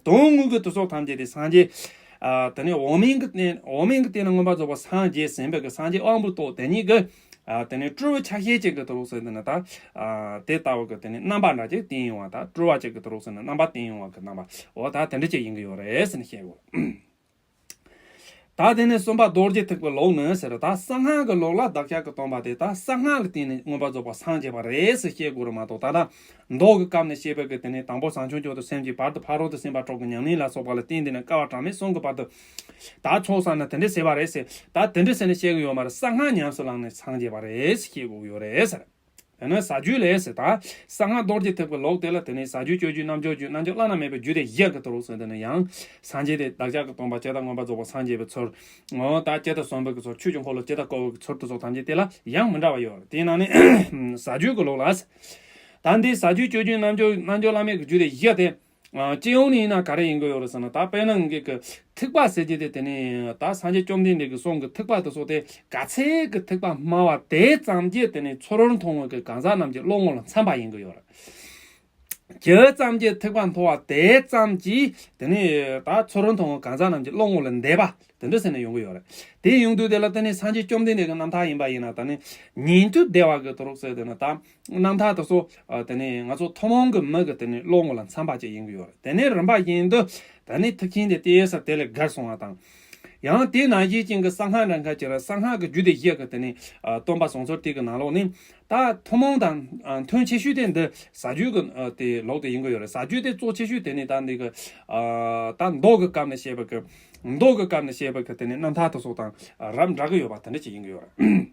དོན་དངོས་ཀྱི་དེ་ཚོ་ཐམས་ཅད་དེ་སངས་རྒྱས། ཨ་དེ་ནས་འོག་མིན་གྱི་སྟེང་འོག་མིན་གྱི་སྟེང་ན་མངོན་པར་རྫོགས་པར་སངས་རྒྱས་ཟིན་པའི་གི་སངས་རྒྱས་དབང་པོའི་ཏོག་དེ་ཉིད་ཀྱི། ཨ་དེ་ནས་སྤྲུལ་པའི་ཆ་ཤས་ཅིག་གི་དུ་རུག་ཟེར་དེ་ནི་ད། ཨ་དེ་ལྟ་བུ་གི་དེ་ནི་རྣམ་པ་འདྲ་ཅིག་བསྟན་ཡོང་བ་དང་སྤྲུལ་པ་ཅིག་གི་དུ་རུག་ཟེར་ནས་རྣམ་པ་བསྟན་ཡོང་བ་གི་རྣམ་པ་འོ་ད་དེ་འདྲ་ཅིག་ཡིན་གི་ཡོད་རེད་ཟེར་ནས་བཤད་དགོས། ད་དེ་ནས་གསུམ་པ་རྡོ་རྗེ་ཐེག་པའི་ལུགས་ནི་ཟེར། ད་གསང་སྔགས་ཀྱི་ལུགས་ལ་བདག་ཅག་གི་སྟོན་པ་དེ་ད་གསང་སྔགས་ལ་བརྟེན་ནས་མངོན་པར་རྫོགས་པར་སངས་རྒྱས་པ་རེད་ཟེར་བཤད་དགོས་རེད་མ་གཏོགས། ད་ལྟ་མདོ་གི་སྐབས་ནས་བཤད་པའི་གི་དེ་ནས་དང་པོ་བྱང་ཆུབ་མཆོག་ཏུ་སེམས་བསྐྱེད། བར་དུ་ཕ་རོལ་ཏུ་ཕྱིན་པ་དྲུག་གི་ཉམས་ལེན་ལ་སོགས་པ་ལ་བརྟེན་ཏེ་ནས་བསྐལ་པ་གྲངས་མེད་གསུམ་གྱི་བར་དུ་ད་ཚོགས་བསགས་ནས་དེ་འདྲས་བྱས་པ་རེད་ཟེར། ད་དེ་འདྲས་ཟེར་ནས་བཤད་གི་ཡོད་མ་རེད། གསང་སྔགས་ཉམས་སུ་བླངས་ནས་སངས་རྒྱས་པ་རེད་ཟེར་བཤད་དགོས་ཀྱི་ཡོད་རེད་ཟེར། དེ་ནས་ཟབ་རྒྱུད་ལས་ཟེར། ད་གསང་སྔགས་རྡོ་རྗེ་ཐེག་པའི་ལུགས་དེ་ལ་དེ་ནས་ཟབ་རྒྱུད་སྤྱོད་རྒྱུད་རྣལ་འབྱོར་རྒྱུད་རྣལ་འབྱོར་བླ་ན་མེད་པའི་རྒྱུད་སྡེ་བཞི་གི་དུ་རུ་ཟེར། དེ་ནས་ཡང་སངས་རྒྱས་དེ་བདག་ཅག་གི་སྟོན་པ་སྤྱིར་བཏང་མངོན་པར་རྫོགས་པར་སངས་རྒྱས་པའི་ཚུལ། འོ་ད་ཇི་ལྟར་གསུངས་པའི་གི་ཚུལ། ཆོས་ཀྱི་འཁོར་ལོ་ཇི་ལྟར་བསྐོར་བའི་གི་ཚུལ་དུ་སོགས་ཐམས་ཅད་དེ་ལ་ཡང་མི་འདྲ་བ་ཡོད་རེད། དེའི་ནང་ནས་ཟབ་རྒྱུད་ཀྱི་ལུགས་ལ་ཟེར། ད་འདི་ཟབ་རྒྱུད་སྤྱོད་རྒྱུད་རྣལ་འབྱོར་རྣལ་འབྱོར་བླ་མེད་ཀྱི་རྒྱུད་སྡེ་བཞི་དེ། ཨ། སྤྱི་ཡོངས་ནས་ཡིན་ན་ག་རེ་ཡིན་གྱི་ཡོད་རེད་ཟེར་ན། ད་དཔེར་ན་ངེད་ཀྱི་ཐེག་པ་ཟེར་རྒྱུ་དེ་དེ་ནས་ད་སངས་རྒྱས་བཅོམ་ལྡན་འདས་ཀྱི་གསུང་གི་ཐེག་པ་དེ་ཚོ་དེ་ག་ཚད་ཀྱི་ཐེག་པ་སྨྲ་བ་དེ་ཙམ་གྱིས་དེ་ནས་ཚུར་མཐོང་བའི་གི་གང་ཟག་རྣམས་ཀྱི་བློ་ངོ་ལ་འཚམ་པ་ཡིན་གྱི་ཡོད་རེད། ཇི་ཙམ་གྱིས་ཐེག་པ་མཐོ་བ་དེ་ཙམ་གྱིས་དེ་ནས་ད་ཚུར་མཐོང་བའི་གང་ཟག་རྣམས་ཀྱི་བློ་ངོ་ལ་འདེབས་པ་དེ་འདྲ་ཟེར་ནས་ཡོང་གི་ཡོད་རེད། དེ་ཡོང་དུས་དེ་ལ་དེ་ནས་སངས་རྒྱས་བཅོམ་ལྡན་འདས་ཀྱི་རྣམ་ཐར་ཡིན་པ་ཡིན་ན། ད་ནི་ཉན་ཐོས་སྡེ་པ་གི་དུ་རུག་ཟེར་དེ་ནི་ད། རྣམ་ཐར་དེ་ཚོ། ཨ། དེ་ནས་ང་ཚོ་ཐུན་མོང་གི་མི་གི་དེ་ནས་བློ་ངོ་ལ་འཚམ་པ་ཅིག་ཡིན་གྱི་ཡོད་རེད། དེ་ནས་རིམ་པ་བཞིན་དུ་ད་ནི་ཐེག་ཆེན་དེ་དེའི་སར་དེ་ལས་བརྒལ་སོང་བ་དང་། ཡང་དེ་ནང་བཞིན་ཅན་གྱི་གསང་སྔགས་འདྲ་མཁན་ཅིག་རེད། གསང་སྔགས་ཀྱི་རྒྱུད་སྡེ་བཞི་གི་དེ་ནས། ཨ། སྟོན་པ་བྱང་ཆུབ་དེ་གི་ནང་ལོགས་ནས་ད་ཐུན་མོང་དང་། ཨ། མཐུན་ཆེ་ཤོས་དེ་འདི་ཟབ་རྒྱུད་ཀྱི། ཨ། དེ་ལུགས་དེ་ཡིན་གྱི་ཡོད་རེད། ཟབ་རྒྱུད་དེ་གཙོ་ཆེ་ཤོས་དེ་ནི་ད་འདི་གི། ཨ། ད་མདོ་གི་སྐབས་ནས་བཤད་པ་གི། མདོ་གི་སྐབས་ནས་བཤད་པ་གི་དེ་ནས་རྣམ་ཐར་དེ་ཚོ་དང་རབ་འདྲ་གི་ཡོད་པ་དེ་འདྲ་ཅིག་ཡིན་གྱི་ཡོད་རེད།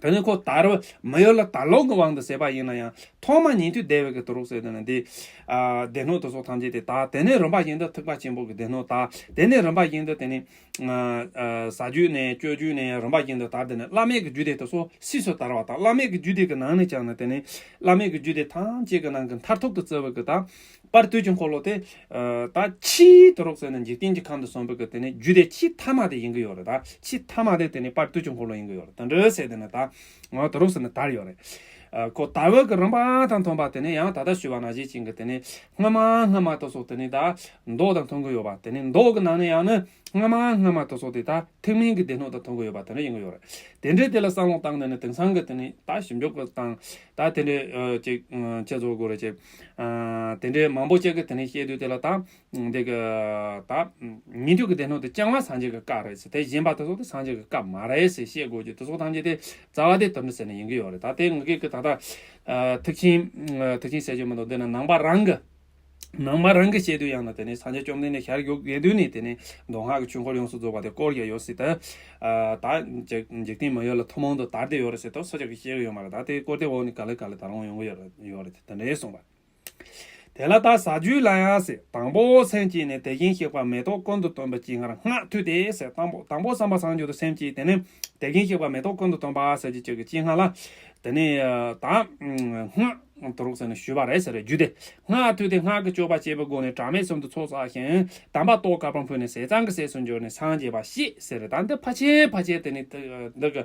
དེ་ནས་ཁོ་དར་བ་མི་ཡུལ་ལ་དར་ལུགས་ཀྱི་དབང་དུ་བྱས་པ་ཡིན་ན་ཡང་། ཐོག་མ་ཉན་ཐོས་སྡེ་པའི་གི་དུ་རུག་ཟེར་དེ་ནི་འདི། ཨ། སྡེ་སྣོད་དེ་ཚོ་ཐམས་ཅད་དེ་དར། དེ་ནས་རིམ་པ་བཞིན་དུ་ཐེག་པ་ཆེན་པོ་གི་སྡེ་སྣོད་དར། དེ་ནས་རིམ་པ་བཞིན་དུ་དེ་ནི། ཨ། ཨ། ཟབ་རྒྱུད་ནས་སྤྱོད་རྒྱུད་ནས་རིམ་པ་བཞིན་དུ་དར། དེ་ནས་བླ་མེད་ཀྱི་རྒྱུད་སྡེ་དེ་ཚོ་སིབ་སུ་དར་བ་དང་། བླ་མེད་ཀྱི་རྒྱུད་སྡེ་གི་ནང་ནས་ཀྱང་ནི་དེ་ནི་བླ་མེད་ཀྱི་རྒྱུད་སྡེ་ཐམས་ཅད་ཀྱི་ནང་གི་མཐར་ཐུག་ཏུ་བརྩི་བའི་གི་ད། དཔལ་དུས་ཀྱི་འཁོར་ལོ་དེ། ཨ། ད་ཆེས་དུ་རུག་ཟེར་ནས་འཇིག་རྟེན་གྱི་ཁམས་དུ་སོན་པའི་གི་དེ་ནས་རྒྱུད་སྡེ་ཆེས་ཐ་མ་དེ་ཡིན་གྱི་ཡོད་རེད། ད་ཆེས་ཐ་མ་དེ་དེ་ནས་དཔལ་དུས་ཀྱི་འཁོར་ལོ་ཡིན་གྱི་ཡོད་རེད། དེ་འདྲ་ཟེར་དེ་ནས་ད་ང་དུ་རུག་ཟེར་ནས་དར་ཡོད་རེད། ཨ། ཁོ་དར་བའི་གི་རིམ་པ་དང་མཐུན་པ་དེ་ནས་ཡང་ད་ལྟ་ཞུས་པ་ནང་བཞིན་ཅན་གྱི་དེ་ནས་སྔ་མ་སྔ་མ་དེ་ཚོ་དེ་ནས་ད་མདོ་དང་མཐུན་གྱི་ཡོད་པ། དེ་ནས་མདོ་གི་ནང་ནས་ཡང་ནི་སྔ་མ་སྔ་མ་དེ་ཚོ་དེ་ད་ཐེག་དམན་གྱི་སྡེ་སྣོད་དང་མཐུན་གྱི་ཡོད་པ་དེ་འདྲ་ཡིན་གྱི་ཡོད་རེད། དེ་འདྲའི་དེ་ལ་བསམ་བློ་བཏང་ནས་ནི་དེང་སང་གི་དེ་ནས་ད་ཞིབ་འཇུག་གི་སྟངས། ད་དེ་འདྲའི། ཨ། ཅིག་ཨ། ཅི་བཟོ་དགོས་རེད་ཅེས། ཨ། དེ་འདྲའི་མང་པོ་ཅིག་གིས་དེ་ནས་བཤད་དུས་དེ་ལ་ད་འདི་གི་ད་ཉན་ཐོས་ཀྱི་སྡེ་སྣོད་དེ་རྐྱང་བ་སངས་རྒྱས་ཀྱི་བཀའ་རེད་ཟེར། དེ་གཞན་པ་དེ་ཚོ་དེ་སངས་རྒྱས་ཀྱི་བཀའ་མ་རེད་ཟེར་བཤད་དགོས་ཀྱི། དེ་ཚོ་ཐམས་ཅད་དེ་རྩ་བ་དེ་དོན་ཟེར་ནས་ཡིན་གྱི་ཡོད་རེད། ད་དེ་ངེད་ཀྱི་ད་ལྟ། ཨ། ཐེག་ཆེན། ཨ། ཐེག་ཆེན་ཟེར་རྒྱུ་མི་འདུག་འདི་ན་ནང་པ་རང་གི། ནང་པ་རང་གི་བཤད་དུས་ཡང་ན་དེ་ནས་སངས་རྒྱས་བཅོམ་ལྡན་འདས་ཞལ་བཞུགས་ཡོད་དུས་ནས་དེ་ནས་མདོ་སྔགས་ཀྱི་ཆོས་འཁོར་ཡོངས་སུ་རྫོགས་པ་དེ་བསྐོར་བཞག་ཡོད་ཟེར་ད། ཨ། ད་འཇིག་འཇིག་རྟེན་མི་ཡུལ་ལ་ཐུན་མོང་དུ་དར་བསྡད་ཡོད་རེད་ཟེར་ད་སུ་ཅིག་གིས་བཤད་གི་ཡོད་མ་རེད། ད་དེ་བསྐོར་དེ་འོག་ནས་ག་ལེ་ག་ལེ་ད་རུང་ཡོང་གི་ཡོད་རེད། ཡོད་རེད། དེ་འདྲ་གསུངས་པ། དེ་ལ་ད་ཟབ་རྒྱུད་ལ་ཡང་ཟེར། དང་པོ་སེམས་བསྐྱེད་ནས་དེ་བཞིན་གཤེགས་པ་མེ་ཏོག་ཀུན་ཏུ་སྟོན་པའི་སྤྱན་སྔར་སྔགས་ཐོས་ཏེ་ཟེར། དང་པོ་དང་པོ་བསམ་པ་བཟང་འགྱུར་དུ་སེམས་བསྐྱེད། དེ་ནས་དེ་བཞིན་གཤེགས་པ་མེ་ཏོག་ཀུན་ཏུ་སྟོན་པ་ཟེར་གྱི་ཅིག་གི་སྤྱན་སྔར་ལ། དེ་ནས་ད་སྔགས་དུ་རུག་ཟེར་ནས་ཞུས་པ་རེད་ཟེར་རེད། རྒྱུད་སྡེ་སྔགས་ཐོས་ཏེ་སྔགས་ཀྱི་སྤྱོད་པ་བྱེད་པའི་སྒོ་ནས་གྲངས་མེད་གསུམ་དུ་ཚོགས་བསགས་ཤིང་། དམ་པ་ཏོག་དཀར་པོར་ཕུལ་ནས་ཟས་གཙང་གི་ཟས་སུ་གྱུར་ནས་སངས་རྒྱས་པ་ཤེས་ཟེར་རེད། ད་འདི་ཕལ་ཆེར་ཕལ་ཆེར་དེ་ནི་འདི་གི་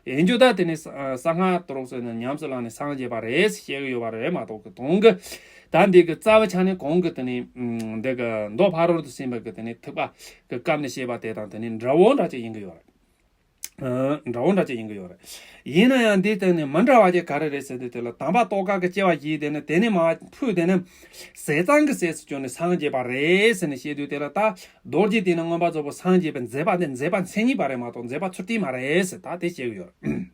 ཡིན་རྒྱུ་ད་དེ་ནི་གསང་སྔགས་དུ་རུག་ཟེར་ནས་ཉམས་སུ་བླངས་ནས་སངས་རྒྱས་པ་རེད་ཟེར་བཤད་གི་ཡོད་པ་རེད་མ་གཏོགས་གི་དོན་གི་ད་འདི་གི་རྩ་བའི་ཆ་ནས་གོང་གི་དེ་ནི་འདི་གི་མདོ་ཕ་རོལ་ཏུ་ཕྱིན་པ་གི་དེ་ནི་ཐེག་པ་གི་སྐབས་ནས་བཤད་པ་དེ་དང་དེ་ནི་འདྲ་བོ་འདྲ་ཅིག་ཡིན་གི་ཡོད་རེད། ཨ། འདྲ་བོ་འདྲ་ཅིག་ཡིན་གི་ཡོད་རེད། ཡིན་ན་ཡང་འདི་སྟེང་ནས་མི་འདྲ་བ་ཅིག་ག་རེ་རེད་ཟེར་དུས་དེ་ལ་དམ་པ་ཏོག་དཀར་གྱི་སྐྱེ་བ་བཞེས་དེ་ནི་དེ་ནི་མ་ཕུད་དེ་ནི་ཟས་གཙང་གི་ཟས་སུ་གྱུར་ནས་སངས་རྒྱས་པ་རེད་ཟེར་ནས་བཤད་དུས་དེ་ལ་ད་རྡོ་རྗེ་སྟེང་ནས་མངོན་པར་རྫོགས་པར་སངས་རྒྱས་པའི་མཛད་པ་འདི་མཛད་པ་མཚན་ཉིད་པ་རེད་མ་གཏོགས་མཛད་པ་ཚུལ་ཁྲིམས་མ་རེད་ཟེར་ད་དེ་བཤད་གི་ཡོད་རེད།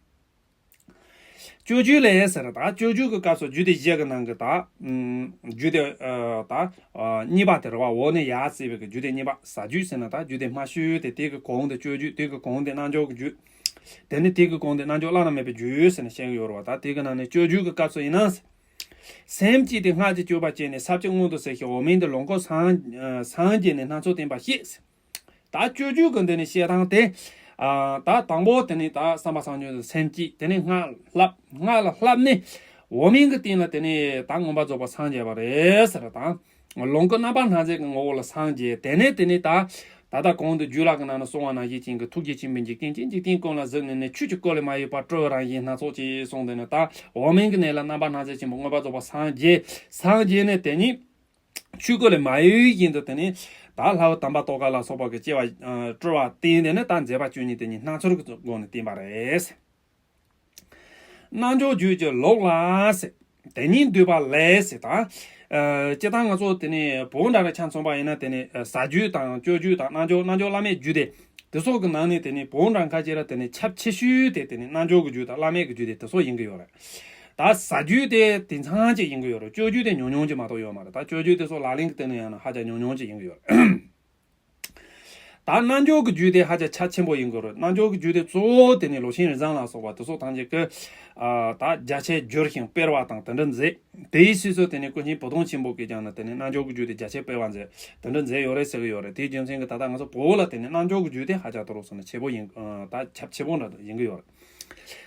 སྤྱོད་རྒྱུད་ལས་ཟེར། ད་སྤྱོད་རྒྱུད་ཀྱི་སྐབས་སུ་རྒྱུད་སྡེ་བཞི་གི་ནང་གི་ད། ཨམ། རྒྱུད་སྡེ། ཨ། ད། ཨ། གཉིས་པ་དེ་རེད་བ། འོག་ནས་ཡར་བརྩིས་པའི་གི་རྒྱུད་སྡེ་གཉིས་པ། ཟབ་རྒྱུད་ཟེར་ན་ད་རྒྱུད་སྡེ་སྨྲ་ཤོས་དེ་དེ་གི་གོང་དེ་སྤྱོད་རྒྱུད། དེ་གི་གོང་དེ་རྣལ་འབྱོར་གྱི་རྒྱུད། དེ་ནས་དེ་གི་གོང་དེ་རྣལ་འབྱོར་བླ་ན་མེད་པའི་རྒྱུད་ཟེར་ནས་བཤད་གི་ཡོད་རེད་བ། ད་དེ་གི་ནང་ནས་སྤྱོད་རྒྱུད་ཀྱི་སྐབས་སུ་ཡིན་ན། སེམས་བསྐྱེད་དེ་སྔགས་ཀྱི་སྤྱོད་པ་བྱས་ནས་ས་བཅུ་མངོན་དུ་གསལ་ཞིང་འོག་མིན་གྱི་ལོངས་སྐུ་སངས་སངས་རྒྱས་ནས་སྣ་ཚོགས་བསྟན་པ་བཤད། ད་སྤྱོད་རྒྱུད་ཀྱི་འདི་ནས་བཤད་སྟངས་དེ། ཨ། ད་དང་པོ་དེ་ནས་ད་བསམ་པ་བཟང་འགྱུར་དུ་སེམས་བསྐྱེད། དེ་ནས་སྔགས་བསླབ། སྔགས་ལ་བསླབས་ནས་འོག་མིན་གྱི་སྟེང་ལ་དེ་ནས་ད་མངོན་པར་རྫོགས་པར་སངས་རྒྱས་པ་རེད་ཟེར་དང་། ལོངས་སྐུ་རྣམ་པར་སྣང་མཛད་ཀྱི་ངོ་བོ་ལ་སངས་རྒྱས། དེ་ནས་དེ་ནས་ད་ད་ལྟ་གོང་དུ་རྒྱུད་བླ་གི་ནང་ན་གསུངས་པ་ནང་བཞིན་ཅན་གྱི་ཐུགས་རྗེ་ཆེན་པོས་འཇིག་རྟེན་གྱི་འཇིག་རྟེན་ཀུན་ལ་གཟིགས་ནས་ནི། ཆོས་ཀྱི་སྐུ་ལས་མ་གཡོས་པར་སྤྲུལ་པའི་རང་བཞིན་སྣ་ཚོགས་ཀྱིས་གསུངས་ཏེ་ནི། ད་འོག་མིན་གྱི་གནས་ལ་རྣམ་པར་སྣང་མཛད་ཆེན་པོ་མངོན་པར་རྫོགས་པར་སངས་རྒྱས། སངས་རྒྱས་ནས་དེ་ཉིད། ཆོས་སྐུ་ལས་མ་གཡོས་བཞིན་དུ་དེ་ནི་ད་ལྷ་བུ་དམ་པ་ཏོག་དཀར་ལ་སོགས་པ་གི་སྐྱེ་བ་སྤྲུལ་བ་བསྟན་ཏེ་ནི་ད་མཛད་པ་བཅུ་གཉིས་དེ་ཉིད་སྣ་ཚོགས་ཀྱི་སྒོ་ནས་བསྟན་པ་རེད། རྣལ་འབྱོར་རྒྱུད་ཀྱི་ལུགས་ལ་ཟེར། དེ་ཉིད་འདུས་པ་ལས་ཟེར་ད། ཨ། སྤྱིར་བཏང་ང་ཚོ་དེ་ནི་བོད་འདྲ་རེ་ཆ་མཚོན་པ་ཡིན་ན་དེ་ནི་ཟབ་རྒྱུད་དང་སྤྱོད་རྒྱུད་དང་རྣལ་འབྱོར་རྣལ་འབྱོར་བླ་མེད་རྒྱུད་དེ། དེ་སོགས་ཀྱི་ནང་ནས་དེ་ནི་བོད་འགྲོ་ཁ་ཅིག་ར་དེ་ནི་ཁྱབ་ཆེ་ཤོས་དེ་དེ་ནི་རྣལ་འབྱོར་གྱི་རྒྱུད་དང་བླ་མེད་ཀྱི་རྒྱུད་དེ་དེ་སོགས་ཡིན་གྱི་ཡོད་རེད། ད་ཟབ་རྒྱུད་དེ་དེ་ཚང་ཅིག་ཡིན་གྱི་ཡོད་རེད། སྤྱོད་རྒྱུད་དེ་ཉུང་ཉུང་ཅིག་མ་གཏོགས་ཡོད་མ་རེད། ད་སྤྱོད་རྒྱུད་དེ་སོགས་ལག་ལེན་གྱི་སྟེང་ནས་ཡང་ན་ཧ་ཅང་ཉུང་ཉུང་ཅིག་ཡིན་གྱི་ཡོད་རེད། ད་རྣལ་འབྱོར་གྱི་རྒྱུད་དེ་ཧ་ཅང་ཁྱབ་ཆེན་པོ་ཡིན་དགོས་རེད། རྣལ་འབྱོར་གྱི་རྒྱུད་དེ་གཙོ་བོ་དེ་ནི་ལོ་ཆེན་རིགས་བཟང་ལ་སོགས་པ་དེ་སོགས་ཐམས་ཅད་ཀྱི་ཨ་ད་རྒྱ་ཆེར་བསྒྱུར་ཞིང་སྤེལ་བ་དང་དེ་འདྲ་མཛད། དེའི་ཕྱིས་སུ་དེ་ནི་ཀུན་མཁྱེན་བུ་སྟོན་ཆེན་པོ་གིས་ཀྱང་ནི་དེ་ནི་རྣལ་འབྱོར་གྱི་རྒྱུད་དེ་རྒྱ་ཆེར་སྤེལ་བ་མཛད། དེ་འདྲ་མཛད་ཡོད་རེད་ཟེར་གྱི་ཡོད་རེད། དེའི་རྒྱུ་མཚན་གྱིས་ད་ལྟ་ང་ཚོ་བོད་ལ་དེ་ནི་རྣལ་འབྱོར་གྱི་རྒྱུད་དེ་ཧ་ཅང་དུ་རུ་སོང་ནས་ཆེ་པོ་ཡིན། ཨ་ད་ཁྱབ་ཆེ་པོ་འདྲ་ཡིན་གྱི་ཡོད་རེད།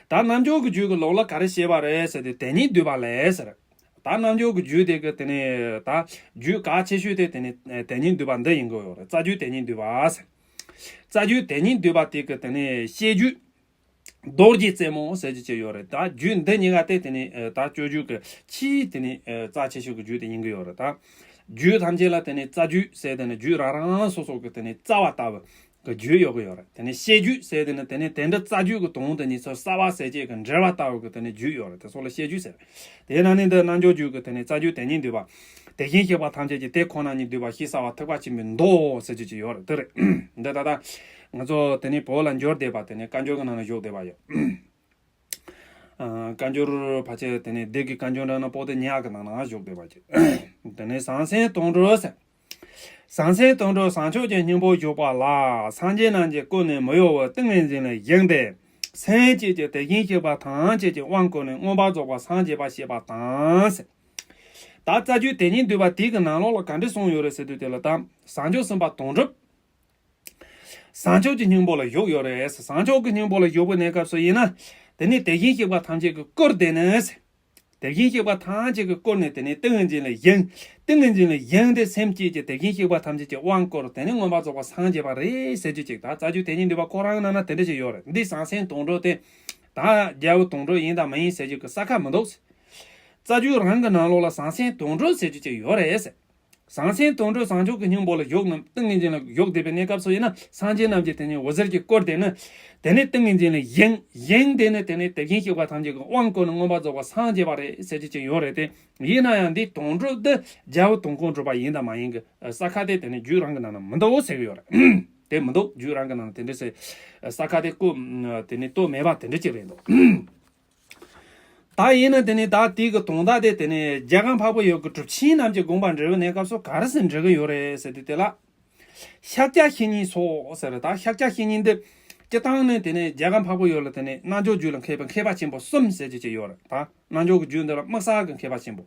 ད་རྣལ་འབྱོར་གྱི་རྒྱུད་ཀྱི་ལུགས་ལ་ག་རེ་བཤད་པ་རེད་ཟེར་ཏེ་དེ་ཉིད་བསྡུས་པ་ལས་ཟེར། ད་རྣལ་འབྱོར་གྱི་རྒྱུད་དེ་གི་དེ་ནས་ད་རྒྱུད་གལ་ཆེ་ཤོས་དེ་དེ་ནས་དེ་ཉིད་བསྡུས་པ་འདི་ཡིན་དགོས་ཡོད་རེད། རྩ་རྒྱུད་དེ་ཉིད་བསྡུས་པ་ཟེར། རྩ་རྒྱུད་དེ་ཉིད་བསྡུས་པ་དེ་གི་དེ་ནས་བཤད་རྒྱུད་རྡོ་རྗེ་རྩེ་མོ་ཟེར་རྒྱུ་ཅིག་ཡོད་རེད། ད་རྒྱུད་འདི་གཉིས་ཀ་དེ་དེ་ནས་ད་སྤྱོད་རྒྱུད་ཀྱི་ཆེས་དེ་ནས་རྩ་ཆེ་ཤོས་ཀྱི་རྒྱུད་དེ་ཡིན་གྱི་ཡོད་རེད། ད་རྒྱུད་ཐམས་ཅད་ལ་དེ་ནས་རྩ་རྒྱུད་ཟེར་དེ་ནས་རྒྱུད་རང་རང་སོ་སོ་གི་དེ་ནས་རྩ་བ་ལྟ་བུ། གི་རྒྱུད་ཡོད་གི་ཡོད་རེད། དེ་ནས་བཤད་རྒྱུད་ཟེར་དེ་ནི་དེ་ནི་དེ་འདྲ་རྩ་རྒྱུད་ཀྱི་དོན་དེ་ཉིད་ཚོ་གསལ་བ་གསལ་བྱེད་ཀྱི་འགྲེལ་བ་ལྟ་བུ་གི་དེ་ནི་རྒྱུད་ཡོད་རེད། དེ་སོགས་ལ་བཤད་རྒྱུད་ཟེར། དེའི་ནང་ནས་འདི་རྣལ་འབྱོར་རྒྱུད་ཀྱི་དེ་ནི་རྩ་རྒྱུད་དེ་ཉིད་འདུས་པ། དེ་བཞིན་གཤེགས་པ་ཐམས་ཅད་ཀྱི་དེ་ཁོ་ན་ཉིད་འདུས་པ་ཞེས་གསལ་བ་ཐེག་པ་ཆེན་པོའི་མདོ་ཟེར་རྒྱུ་ཅིག་ཡོད་རེད། དེ་རེད། འདི་ད་ལྟ་ང་ཚོ་དེ་ནི་བོད་ལ་འབྱོར་བསྡད་པ་དེ་ནི་བཀའ་འགྱུར་གྱི་ནང་ལ་བཞུགས་བསྡད་པ་ཡོད། ཨ་བཀའ་འགྱུར་ཕལ་ཆེར་དེ་ནས་སྡེ་དགེ་བཀའ་འགྱུར་འདྲ་ན་པོ་ཏི་ཉག་གི་ནང་ན་བཞུགས་བསྡད་པ་ཅིག་དེ་ནས་ཟང་ཟིང་དོང་གྲོལ་ཟེར། ཟང་ཟིང་དོང་གྲོལ་ཟངས་ལྕོག་གི་སྙིང་པོར་བཞུགས་པ་ལ། སངས་རྒྱས་རྣམས་ཀྱིས་བསྐོར་ནས་མི་གཡོ་བའི་ཏིང་ངེ་འཛིན་ལ་བཞེངས་ཏེ། སེམས་བསྐྱེད་ཀྱི་དེ་བཞིན་གཤེགས་པ་ཐམས་ཅད་ཀྱི་དབང་བསྐུར་ནས་མངོན་པར་རྫོགས་པར་སངས་རྒྱས་པར་བཤད་པ་དང་ཟེར། ད་རྩ་རྒྱུད་དེ་ཉིད་འདུས་པ་དེ་གི་ནང་ལོགས་ལ་ག་འདྲ་གསུངས་ཡོད་རེད་ཟེར་དུས་དེ་ལ་ད་ཟངས་ལྕོག་སེམས་དཔའ་དོང་གྲུབ། ཟངས་ལྕོག་གི་སྙིང་པོ་ལ་བཞུགས་ཡོད་རེད། ཟངས་ལྕོག་གི་སྙིང་པོ་ལ་བཞུགས་པའི་གནས་སྐབས་སུ་ཡིན་ན། དེ་ནི་དེ་བཞིན་གཤེགས་པ་ཐམས་ཅད་ཀྱིས་བསྐོར་ཏེ་ནི། དེ་བཞིན་གཤེགས་པ་ཐམས་ཅད་ཀྱིས་བསྐོར་ནས་དེ་ནི་ཏིང་ངེ་འཛིན་ལ་བཞེངས། ཏིང་ངེ་འཛིན་ལ་བཞེངས་ཏེ་སེམས་བསྐྱེད་ཀྱི་དེ་བཞིན་གཤེགས་པ་ཐམས་ཅད་ཀྱི་དབང་བསྐུར། དེ་ནི་མངོན་པར་རྫོགས་པར་སངས་རྒྱས་པ་རེད་ཟེར་རྒྱུ་ཅིག་ད་རྩ་རྒྱུད་དེ་ཉིད་འདུས་པ་ཁོ་རང་གི་ནང་ན་དེ་འདྲ་ཞིག་ཡོད་རེད། འདི་ཟང་ཟིང་དོང་གྲོལ་དེ། ད་རྒྱལ་པོ་དོང་གྲོལ་ཡིན་དང་མ་ཡིན་ཟེར་རྒྱུ་གི་ས་ཁ་མི་འདུག་རྩ་རྒྱུད་རང་གི་ནང་ལོགས་ལ་ཟང་ཟིང་དོང་གྲོལ་ཟེར་རྒྱུ་ཅིག་ཡོད་རེད་ཟེར། ཟང་ཟིང་དོང་གྲོལ་ཟངས་ལྕོག་གི་སྙིང་པོ་ལ་བཞུགས་ནས་ཏིང་ངེ་འཛིན་ལ་བཞུགས་བསྡད་པའི་གནས་སྐབས་སུ་ཡིན་ན་སངས་རྒྱས་རྣམས་ཀྱིས་དེ་ནི་འོད་ཟེར་གྱིས་བསྐོར་ཏེ་ནི། དེ་ནི་ཏིང་ངེ་འཛིན་ལ་བཞེངས། བཞེངས་ཏེ་ནི་དེ་ནི་དེ་བཞིན་གཤེགས་པ་ཐམས་ཅད་ཀྱི་དབང་བསྐུར་ནས་མངོན་པར་རྫོགས་པར་སངས་རྒྱས་པ་རེད་ཟེར་རྒྱུ་ཅིག་ཡོད་རེད་དེ། ཡིན་ན་ཡང་འདི་དོང་གྲུབ་འདི་རྒྱལ་པོ་དོང་ཁོང་གྲུབ་པ་ཡིན་དང་མ་ཡིན་གྱི་ས་ཁ་དེ་དེ་ནི་རྒྱུད་རང་གི་ནང་ན་མི་འདུག་ཟེར་གྱི་ཡོད་རེད། དེ་མི་འདུག་རྒྱུད་རང་གི་ནང་ན་དེ་འདྲ་ཟེར། ས་ཁ་དེ་བཀོད། དེ་ནི་བཏོན་མེད་པ་དེ་འདྲ་ཅིག་རེད་འདུག་ད་ཡིན་ན་དེ་ནི་ད་དེ་གི་དོན་དག་དེ་དེ་ནི་རྒྱལ་ཁམས་འཕགས་པའི་ཡུལ་གྱི་གྲུབ་ཆེན་རྣམས་ཀྱི་དགོངས་པ་འགྲེལ་བའི་གནས་སྐབས་སུ་ག་རེ་ཟེར་འགྲེལ་གི་ཡོད་རེད་ཟེར་དུས་དེ་ལ། ཤཱཀྱ་བཤེས་གཉེན་སོགས་ཟེར། ད་ཤཱཀྱ་བཤེས་གཉེན་འདི་སྤྱིར་བཏང་ནི་དེ་ནི་རྒྱལ་ཁམས་འཕགས་པའི་ཡུལ་ལ་དེ་ནི་རྣལ་འབྱོར་རྒྱུད་ལ་མཁས་པའི་མཁས་པ་ཆེན་པོ་གསུམ་ཟེར་རྒྱུ་ཅིག་ཡོད་རེད། ད་རྣལ་འབྱོར་གྱི་རྒྱུད་འདི་ལ་དམིགས་བསལ་གྱི་མཁས་པ་ཆེན་པོ།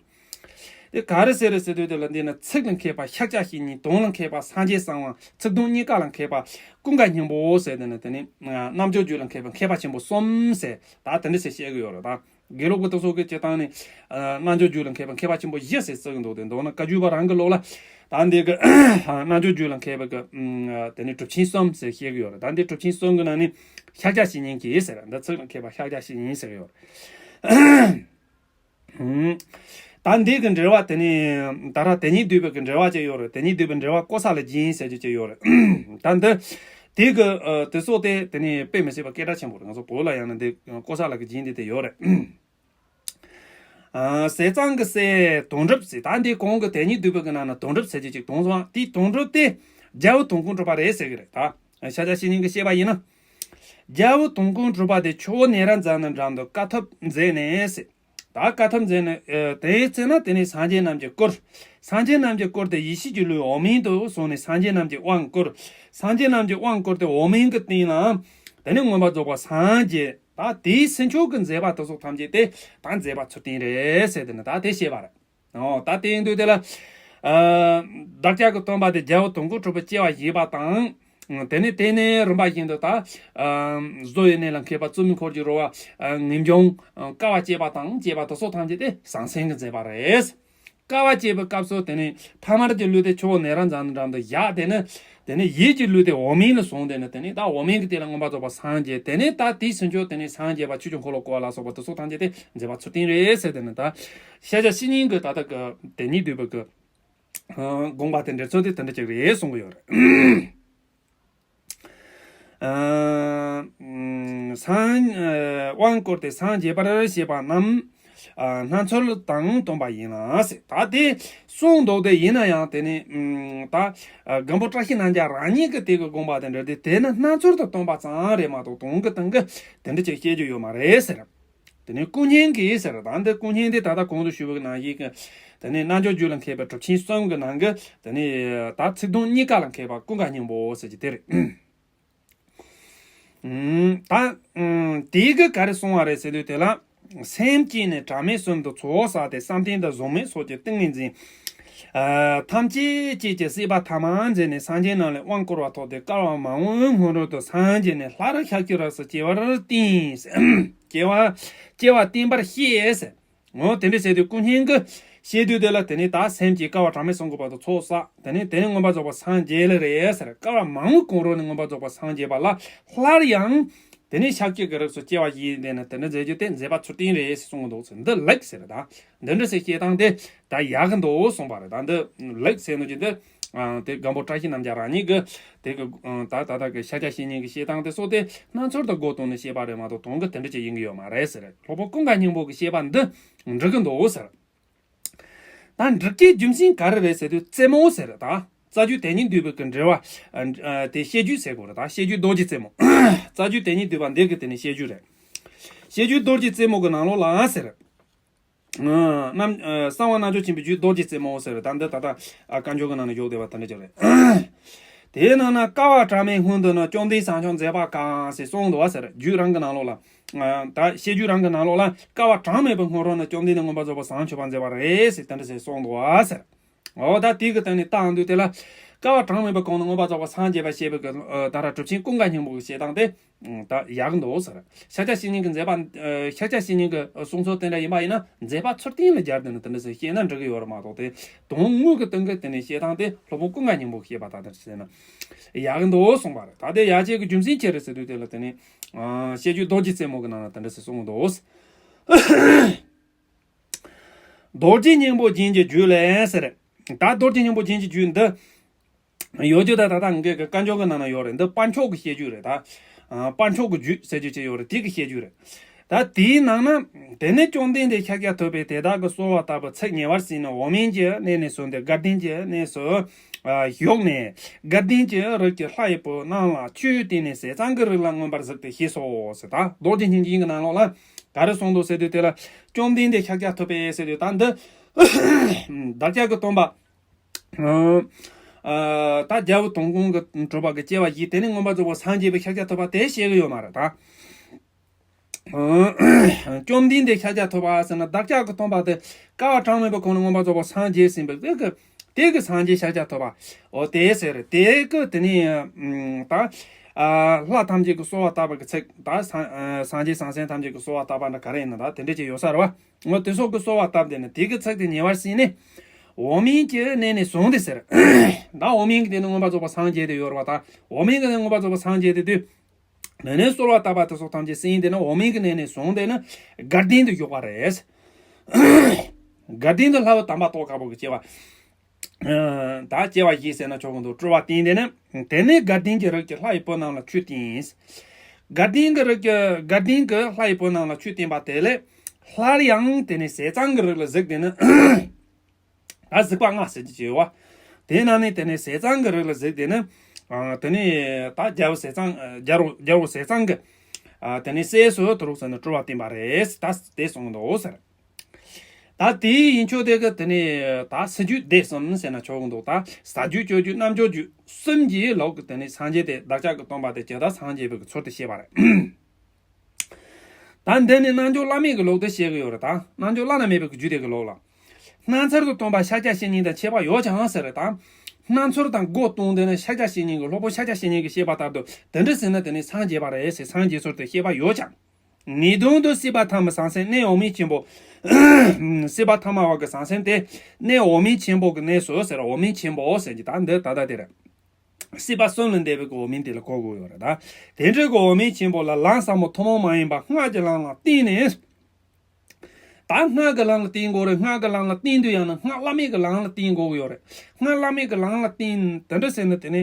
དེ་ག་རེ་ཟེར་རེད་ཟེར་དུས་དེ་ལ་འདི་ནི་ཚིག་ལ་མཁས་པ་ཤཱཀྱ་བཤེས་གཉེན། དོན་ལ་མཁས་པ་སངས་རྒྱས་གསང་བ། ཚིག་དོན་གཉིས་ཀ་ལ་མཁས་པ་ཀུན་དགའ་སྙིང་པོ་ཟེར། དེ་ནི་དེ་ནི་རྣལ་འབྱོར་རྒྱུད་ལ་མཁས་པའི་མཁས་པ་ཆེན་པོ་གསུམ་ཟེར། ད་དེ་འདྲ་ཟེར་བཤད་གི་ཡོད་རེད་ད། དགེ་ལུགས་པ་དེ་ཚོ་གིས་སྤྱིར་བཏང་ནི། ཨ་རྣལ་འབྱོར་རྒྱུད་ལ་མཁས་པ་མཁས་པ་ཆེན་པོ་བཞི་ཟེར་བརྩི་གི་འདུག་དེ་མདོར་ན་བཀའ་བརྒྱུད་པ་རང་གི་ལུགས་ལ། ད་འདི་གི་རྣལ་འབྱོར་རྒྱུད་ལ་མཁས་པ་གི་ཨ་དེ་ནི་གྲུབ་ཆེན་གསུམ་ཟེར་བཤད་གི་ཡོད་རེད། ད་འདི་གྲུབ་ཆེན་གསུམ་གི་ནང་ནས་ཤཱཀྱ་བཤེས་གཉེན་གྱིས་ཟེར། འདི་ཚིག་ལ་མཁས་པ་ཤཱཀྱ་བཤེས་གཉེན་ཟེར་གི་ཡོད་རེད། ད་འདི་གི་འགྲེལ་བ་དེ་ནི་ད་ར་དེ་ཉིད་བསྡུས་པའི་གི་འགྲེལ་བ་ཅིག་ཡོད་རེད། དེ་ཉིད་བསྡུས་པའི་འགྲེལ་བ་ཀོ་ས་ལ་སྦྱིན་ཟེར་རྒྱུ་ཅིག་ཡོད་རེད། ད་འདི་དེ་གི་ཨ་དེ་སོགས་དེ་དེ་ནི་དཔེ་མི་སྲིད་པ་སྐད་གྲགས་ཆེན་པོ་རེད། ང་ཚོ་བོད་ལ་ཡང་ན་འདི་ཀོ་ས་ལ་གི་སྦྱིན་འདི་དེ་ཡོད་རེད། ཨ་ཟས་གཙང་གི་ཟས་དོན་གྲུབ་ཟེར། ད་འདི་གོང་གི་དེ་ཉིད་བསྡུས་པའི་གི་ནང་ན་དོན་གྲུབ་ཟེར་རྒྱུ་ཅིག་དོན་སོང་། དེའི་དོན་གྲུབ་དེ་རྒྱལ་པོ་དོན་ཀུན་གྲུབ་པ་རེད་ཟེར་གི་རེད། ད་ཤཱཀྱ་བཤེས་གཉེན་གྱིས་བཤད་པ་ཡིན་ན། རྒྱལ་པོ་དོན་ཀུན་གྲུབ་པ་དེ་ཆུ་བོ་ནཻ་རཉྫ་ནའི་འགྲམ་དུ་དཀའ་ཐུབ་མཛད་ནས་ཟེར། ད་དཀའ་ཐུབ་མཛད་ནས་ཨ་དེའི་ཚེ་ན་དེ་ནས་སངས་རྒྱས་རྣམས་ཀྱིས་བསྐུར། སངས་རྒྱས་རྣམས་ཀྱིས་བསྐུར་ཏེ་ཡེ་ཤེས་ཀྱི་ལུས་འོག་མིན་དུ་སོང་ནས་སངས་རྒྱས་རྣམས་ཀྱིས་དབང་བསྐུར། སངས་རྒྱས་རྣམས་ཀྱིས་དབང་བསྐུར་ཏེ་འོག་མིན་གྱི་སྟེང་ན་དེ་ནས་མངོན་པར་རྫོགས་པར་སངས་རྒྱས། ད་དེའི་ཕྱིན་ཆོག་གི་མཛད་པ་དེ་སོགས་ཐམས་ཅད་དེ་ད་མཛད་པ་ཚུལ་བསྟན་རེད་ཟེར། དེ་ནི་ད་དེ་བཤད་པ་རེད། ཨོ་ད་དེ་ཡིན་དུས་དེ་ལ། ཨ་བདག་ཅག་གི་སྟོན་པ་དེ་རྒྱལ་པོ་དོན་ཀུན་གྲུབ་པའི་སྐྱེ་བ་བཞེས་པ་དང་། དེ་ནས་དེ་ནས་རིམ་པ་བཞིན་དུ་ད་ཨ་བཟོ་ཡི་གནས་ལ་མཁས་པ་བཙུན་མོའི་འཁོར་གྱི་རོལ་པ་ངེས་འབྱུང་དཀའ་བ་སྤྱད་པ་དང་བཅས་པ་དེ་སོགས་ཐམས་ཅད་དེ་ཟང་ཟིང་གིས་མཛད་པ་རེད། དཀའ་བ་སྤྱད་པའི་སྐབས་སུ་དེ་ནས་ཐ་མལ་གྱི་ལུས་དེ་ཆུ་བོ་ནཻ་རཉྫ་ནའི་འགྲམ་དུ་བཞག་དེ་ནས། དེ་ནས་ཡིད་ཀྱི་ལུས་དེ་འོག་མིན་ལ་སོང་། དེ་ནས་དེ་ནས་ད་འོག་མིན་གྱི་སྟེང་ལ་མངོན་པར་རྫོགས་པར་སངས་རྒྱས། དེ་ནས་ད་དེའི་ཕྱིན་ཆོག་དེ་ནས་སངས་རྒྱས་པ་ཆོས་ཀྱི་འཁོར་ལོ་བསྐོར་བ་ལ་སོགས་པ་དེ་སོགས་ཐམས་ཅད་དེ་མཛད་པ་ཚུལ་བསྟན་རེད་ཟེར། དེ་ནས་ད་ཤཱཀྱ་བཤེས་གཉེན་གྱི་ད་ལྟ་གི་དེ་ཉིད་བསྡུས་པའི་གི་དགོངས་པ་དེ་འགྲེལ་ཚུལ་དེ་དེ་འདྲ་ཅིག་རེད་གསུང་གི་ཡོད་རེད། ཨ་སངས་ཨ་དབང་བསྐུར་ཏེ་སངས་རྒྱས་པར་བྱེད་པ་རྣམས། སྣང་ཚུལ་དང་སྟོན་པ་ཡིན་ལ་ཟེར། ད་དེ་གསུངས་འདུག་དེ་ཡིན་ན་ཡང་དེ་ནི་ད་སྒམ་པོ་བཀྲ་ཤིས་རྣམ་རྒྱལ་རང་ཉིད་ཀྱི་དེ་གི་དགོངས་པ་དེ་འདྲ་དེ་དེ་ནི་སྣང་ཚུལ་དུ་སྟོན་པ་ཙམ་རེད་མ་གཏོགས་དོན་གྱི་སྟེང་གི་དེ་འདྲ་ཅིག་བཤད་རྒྱུ་ཡོད་མ་རེད་ཟེར། དེ་ནི་ཀུན་མཁྱེན་གྱིས་ཟེར། ད་འདི་ཀུན་མཁྱེན་དེ་ད་ལྟ་གོང་དུ་ཞུས་པའི་ནང་བཞིན་གྱི་དེ་ནི་རྣལ་འབྱོར་རྒྱུད་ལ་མཁས་པའི་གྲུབ་ཆེན་གསུམ་གྱི་ནང་གི་དེ་ནི་ད་ཚིག་དོན་གཉིས་ཀ་ལ་མཁས་པ་ཀུན་དགའ་སྙིང་པོ་ཟེར་གྱི་དེ་རེད། ད་དེའི་གི་ག་རེ་གསུང་བ་རེད་ཟེར་དུས་དེ་ལ། སེམས་བསྐྱེད་ནས་གྲངས་མེད་གསུམ་དུ་ཚོགས་བསགས་ཏེ། བསམ་གཏན་དང་གཟུགས་མེད་སོགས་ཀྱི་ཏིང་ངེ་འཛིན་ཐམས་ཅད་ཀྱི་སྲིད་པ་ཐ་མར་འཛིན་ནས་སངས་རྒྱས་རྣམས་ལས་དབང་བསྐུར་བ་ཐོབ་སྟེ། བསྐལ་པ་མང་པོའི་སྔོན་རོལ་དུ་སངས་རྒྱས་ནས་སླར་ཤཱཀྱའི་རིགས་སུ་སྐྱེ་བར་བསྟན། སྐྱེ་བ་སྐྱེ་བ་བསྟན་པར་བཤད་ཟེར། འོ་དེ་འདྲ་བྱས་དུས་ཀུན་མཁྱེན་གྱིས་བཤད་དུས་དེ་ལ་དེ་ནི་ད་སེམས་ཀྱི་བསྐལ་པ་གྲངས་མེད་གསུམ་གྱི་བར་དུ་ཚོགས་བསགས། དེ་ནི་དེ་ནི་མངོན་པར་རྫོགས་པར་སངས་རྒྱས་ལེ་རེད་ཟེར། བསྐལ་པ་མང་པོའི་གོང་རོལ་ནས་མངོན་པར་རྫོགས་པར་སངས་རྒྱས་པ་ལ་སླར་ཡང་དེ་ནི་ཤཱཀྱའི་གི་རིགས་སུ་སྐྱེ་བ་བཞེས་ནས་དེ་འདྲ་མཛད་རྒྱུ་དེ་མཛད་པ་ཚུལ་ལྡན་རེད་ཟེར་གསུང་གི་འདུག་ཟེར། འདི་ལེགས་ཟེར། ད་འདི་འདྲ་ཟེར་བཤད་སྟངས་དེ་ད་ཡག་གི་འདུག་གསུངས་པ་རེད། ད་འདི་ལེགས་ཟེར་ནོ་ཅི་འདི། ཨ། དེ་སྒམ་པོ་བཀྲ་ཤིས་རྣམ་རྒྱལ་རང་ཉིད་ཀྱི་དེ་གི་ཨ། ད་ད་ལྟ་གི་ཤཱཀྱ་བཤེས་གཉེན་གྱི་བཤད་སྟངས་དེ་སོགས་དེ་སྣང་ཚུལ་དུ་སྒོ་བསྟུན་ནས་བཤད་པ་རེད་མ་གཏོགས་དོན་གྱི་དེ་འདྲ་ཅིག་ཡིན་གྱི་ཡོད་མ་རེད་ཟེར། སློབ་དཔོན་ཀུན་དགའ་སྙིང་པོ་གི་བཤད་པ་འདི་འགྲིག་གི་འདུག་ཟེར། ད་འགྲིག་གི་རྒྱུ་མཚན་ག་རེ་རེད་ཟེར་དུས་རྩེ་མོ་ཟེར། ད་རྩ་རྒྱུད་དོན་གཉིས་བསྡུས་པའི་གི་འགྲེལ་པ། ཨ། དེ་བཤད་རྒྱུད་ཟེར་དགོས་རེད། ད་བཤད་རྒྱུད་རྡོ་རྗེ་རྩེ་མོ། རྩ་རྒྱུད་དོན་གཉིས་བསྡུས་པ་འདི་གི་དེ་ནི་བཤད་རྒྱུད་རེད། བཤད་རྒྱུད་རྡོ་རྗེ་རྩེ་མོ་གི་ནང་ལོགས་ལ་ཟེར། རྣམ། གསང་བ་རྣལ་འབྱོར་ཆེན་པོའི་རྒྱུད་རྡོ་རྗེ་རྩེ་མོ་ཟེར། ད་འདི་ད་ལྟ་བཀའ་འགྱུར་གྱི་ནང་ན་བཞུགས་བསྡད་པ་དེ་འདྲ་ཅིག་རེད། དེའི་ནང་ན་བསྐལ་པ་གྲངས་མེད་སྔོན་དུ་ནི། བཅོམ་ལྡན་བྱང་ཆུབ་མཛད་པ་གང་ཟེར་གསུངས་འདུག་བ་ཟེར། རྒྱུད་རང་གི་ནང་ལོགས་ལ། ད་བཤད་རྒྱུད་རང་གི་ནང་ལོགས་ལ་བསྐལ་པ་གྲངས་མེད་པའི་སྔོན་རོལ་ན་བཅོམ་ལྡན་འདས་མངོན་པར་རྫོགས་པར་བྱང་ཆུབ་པར་མཛད་པ་རེད་ཟེར་དེ་འདྲ་ཟེར་གསུངས་འདུག་བ་ཟེར། འོ་ད་དེ་གི་སྟེང་ནས་བལྟ་འདུག་དེ་ལ་བསྐལ་པ་གྲངས་མེད་པའི་གོང་ན་མངོན་པར་རྫོགས་པར་སངས་རྒྱས་པ་ཞེས་པའི་གི་ད་ར་གྲུབ་ཆེན་ཀུན་དགའ་སྙིང་པོ་གི་བཤད་སྟངས་དེ། ད་ཡག་འདུག་ཟེར། ཤཱཀྱ་བཤེས་གཉེན་གྱི་མཛད་པ། ཤཱཀྱ་བཤེས་གཉེན་གྱི་གསུང་ཚུལ་དེ་འདྲ་ཡིན་པ་ཡིན་ན་མཛད་པ་ཚུལ་ལྡན་ལ་སྦྱར་ཏེ་ནི་དེ་འདྲ་ཟེར་བཤད་ན་འགྲིག་གི་ཡོད་རེད་མ་གཏོགས་དེ་དོན་དངོས་ཀྱི་སྟེང་གི་དེ་ནས་བཤད་སྟངས་དེ་སློབ་དཔོན་ཀུན་དགའ་སྙིང་པོ་བཤད་པ་ད་ལྟར་བྱས་ན་ཡག་འདུག་གསུངས་པ་རེད། ད་དེ་ཡག་བྱེད་ཀྱི་རྒྱུ་མཚན་ཅི་རེད་ཟེར་དུས་དེ་ལ་དེ་ནི། བཤད་རྒྱུད་རྡོ་རྗེ་རྩེ་མོ་གི་ནང་ལ་དེ་འདྲ་ཟེར་གསུངས་འདུག་རྡོ་རྗེ་སྙིང་པོ་རྒྱན་གྱི་རྒྱུད་ལས་ཟེར། ད་རྡོ་རྗེ་སྙིང་པོ་རྒྱན་གྱི་རྒྱུད་འདི། ཡོད་རྒྱུ་ད་ད་ལྟ་ངེད་ཀྱི་བཀའ་འགྱུར་གྱི་ནང་ན་ཡོད་རེད། འདི་དཔལ་མཆོག་གི་བཤད་རྒྱུད་རེད་ད། ཨ། དཔལ་མཆོག་གི་རྒྱུད་ཟེར་རྒྱུ་ཅིག་ཡོད་རེད། དེ་གི་བཤད་རྒྱུད་རེད། ད་དེའི་ནང་ན། དེ་ནས་བཅོམ་ལྡན་འདས་ཤཱཀྱ་ཐུབ་པས་དེ་དག་གི་གསོལ་བ་བཏབ་པའི་ཚིག་ཉེ་བར་ཟིན་ནས་འོག་མིན་གྱི་གནས་ནས་བྱོན་ཏེ་དགའ་ལྡན་གྱི་གནས་སུ། ཨ། བཞུགས་ནས་དགའ་ལྡན་གྱི་རིགས་ཀྱི་ལྷ་ཡི་བུ་རྣམས་ལ་ཆོས་བསྟན་ནས་ཟས་གཙང་གི་རིགས་ལ་མངོན་པར་གཟིགས་ཏེ་ཞེས་སོ་ཟེར། ད་རྡོ་རྗེ་སྙིང་རྗེ་གི་ནང་ལོགས་ལ་ག་རེ་གསུངས་འདུག་ཟེར་དུས་དེ་ལ་བཅོམ་ལྡན་འདས་ཤཱཀྱ་ཐུབ་པས་ཟེར་དུས་ད་འདི་བདག་ཅག་གི་སྟོན་པ། ཨ། ད་རྒྱལ་བུ་དོན་ཀུན་གྱི་གྲུབ་པ་གི་སྐྱེ་བ་བཞེས་དེ་ནས་མངོན་པར་རྫོགས་པར་སངས་རྒྱས་པའི་ཤཱཀྱ་ཐུབ་པ་དེ་བཤད་གི་ཡོད་མ་རེད་ད། བཅོམ་ལྡན་འདས་ཤཱཀྱ་ཐུབ་པ་ཟེར་ན་བདག་ཅག་གི་སྟོན་པ་དེ་བསྐལ་པ་གྲངས་མེད་པའི་གོང་ལ་མངོན་པར་རྫོགས་པར་སངས་རྒྱས་ཟིན་པའི་དེ་གི་དེ་གི་སངས་རྒྱས་ཤཱཀྱ་ཐུབ་པ། འོ་དེ་ཟེར་དེ་གི་དེ་ནས་ད། ལྷ་ཐམས་ཅད་ཀྱི་གསོལ་བ་བཏབ་པ་གི་ཚིག་ད་སངས་རྒྱས་སངས་སངས་རྒྱས་སངས་སངས་ཐམས་ཅད་ཀྱི་གསོལ་བ་བཏབ་པ་འདྲ་ག་རེ་ཡིན་ན་ད་དེ་འདྲ་ཅིག་ཡོད་ས་རེད་བ། འོ་དེ་སོགས་ཀྱི་གསོལ་བ་བཏབ་དེ་ནས་དེ་གི་ཚིག་དེ་ཉེ་བར་ཟིན་ནས། འོག་མིན་གྱི་གནས་ནས་བྱོན་ཏེ་ཟེར། ད་འོག་མིན་གྱི་གནས་ནས་མངོན་པར་རྫོགས་པར་སངས་རྒྱས་ཏེ་ཡོད་རེད་བ་ད། འོག་མིན་གྱི་གནས་མངོན་པར་རྫོགས་པར་སངས་རྒྱས་ཏེ་དུས། དེ་ནས་གསོལ་བ་བཏབ་པ་དེ་སོགས་ཐམས་ཅད་ཟིན་དེ་ནས་འོག་མིན་གྱི་གནས་ནས་བྱོན་དེ་ནས་དགའ་ལྡན་དུ་བཞུགས་པ་རེད། དགའ་ལྡན་དུ་ལྷ་བུ་དམ་པ་ཏོག་དཀར་པོ་གི་སྐྱེ་བ། ད་སྐྱེ་བ་བཞེས་ཟེར་ན་ཆོག་གི་འདུག་སྤྲུལ་པ་བསྟན་དེ་ནས་དེ་ནས་དགའ་ལྡན་གྱི་རིགས་ཀྱི་ལྷ་ཡི་བུ་རྣམས་ལ་ཆོས་བསྟན། དགའ་ལྡན་གྱི་རིགས་ཀྱི་དགའ་ལྡན་གྱི་ལྷ་ཡི་བུ་རྣམས་ལ་ཆོས་བསྟན་པ་དེ་ལས་སླར་ཡང་དེ་ནས་ཟས་གཙང་གི་རིགས་ལ་གཟིགས་དེ་ནས། ད་གཟིགས་པ་ལྔ་ཟེར་གྱི་ཡོད་བ། དེའི་ནང་ནས་དེ་ནས་ཟས་གཙང་གི་རིགས་ལ་གཟིགས་དེ་ནས། དེ་ནས་ད་རྒྱལ་བུ་ཟས་གཙང་རྒྱལ་བུ་རྒྱལ་བུ་ཟས་གཙང་གི། དེ་ནས་སྲས་སུ་དུ་རུག་ཟེར་ནས་སྤྲུལ་པ་བསྟན་པ་རེད་ད་དེ་གསུངས་འདུག་ཟེར། ད་དེའི་ཡིན་ཆོག་དེ་གི་དེ་ནས་ད་སི་རྒྱུད་སྡེ་གསུམ་ཟེར་ན་ཆོག་གི་འདུག་ད་ས་རྒྱུད་སྤྱོད་རྒྱུད་རྣལ་འབྱོར་རྒྱུད་གསུམ་གྱི་ལོག་གི་དེ་ནས་སངས་རྒྱས་དེ་བདག་ཅག་གི་སྟོན་པ་དེ་ཇི་ལྟར་སངས་རྒྱས་པའི་གི་ཚུལ་དེ་བཤད་པ་རེད། ད་འདི་ནི་རྣལ་འབྱོར་བླ་མེད་ཀྱི་ལུགས་དེ་བཤད་ཀྱི་ཡོད་རེད་ད། རྣལ་འབྱོར་བླ་ན་མེད་པའི་རྒྱུད་སྡེ་གི་ལུགས་ལ། སྣང་ཚུལ་དུ་སྟོན་པ་ཤཱཀྱ་བཤེས་གཉེན་དང་ཁྱད་པར་ཡོད་ཀྱང་ཟེར་རེད་ད། སྣང་ཚུལ་དང་སྒོ་བསྟུན་དེ་ནི་ཤཱཀྱ་བཤེས་གཉེན་གྱི་སློབ་དཔོན་ཤཱཀྱ་བཤེས་གཉེན་གྱིས་བཤད་པ་ལྟར་དུ་དེ་འདྲ་ཟེར་ན་དེ་ནི་སངས་རྒྱས་པ་རེད་ཟེར་སངས་རྒྱས་ཚུལ་དེ་བཤད་པ་ཡོད་ཀྱང་། ངེས་དོན་དུ་སྲིད་པ་ཐ་མར་ཟང་ཟིང་གནས་འོག་མིན་ཆེན་པོ། སྲིད་པ་ཐ་མ་བར་གྱི་ཟང་ཟིང་དེ་གནས་འོག་མིན་ཆེན་པོ་གི་གནས་སུ་ཟེར་འོག་མིན་ཆེན་པོ་ཟེར་གྱི་ད་འདི་ད་ལྟ་དེ་རེད། སྲིད་པ་གསུམ་ལས་འདས་པའི་གི་འོག་མིན་དེ་ལ་གོ་དགོས་ཡོད་རེད་ད། དེ་འདྲའི་གི་འོག་མིན་ཆེན་པོ་ལ་ལམ་ཟབ་མོ་ཐུན་མོང་མ་ཡིན་པ་སྔགས་ཀྱི་ལམ་ལ་བརྟེན་ནས། ད་སྔགས་ཀྱི་ལམ་ལ་བརྟེན་དགོས་རེད། སྔགས་ཀྱི་ལམ་ལ་བརྟེན་དུས་ཡང་ན་སྔགས་བླ་མེད་ཀྱི་ལམ་ལ་བརྟེན་དགོས་ཀྱི་ཡོད་རེད། སྔགས་བླ་མེད་ཀྱི་ལམ་ལ་བརྟེན་དེ་འདྲ་ཟེར་ན་དེ་ནི།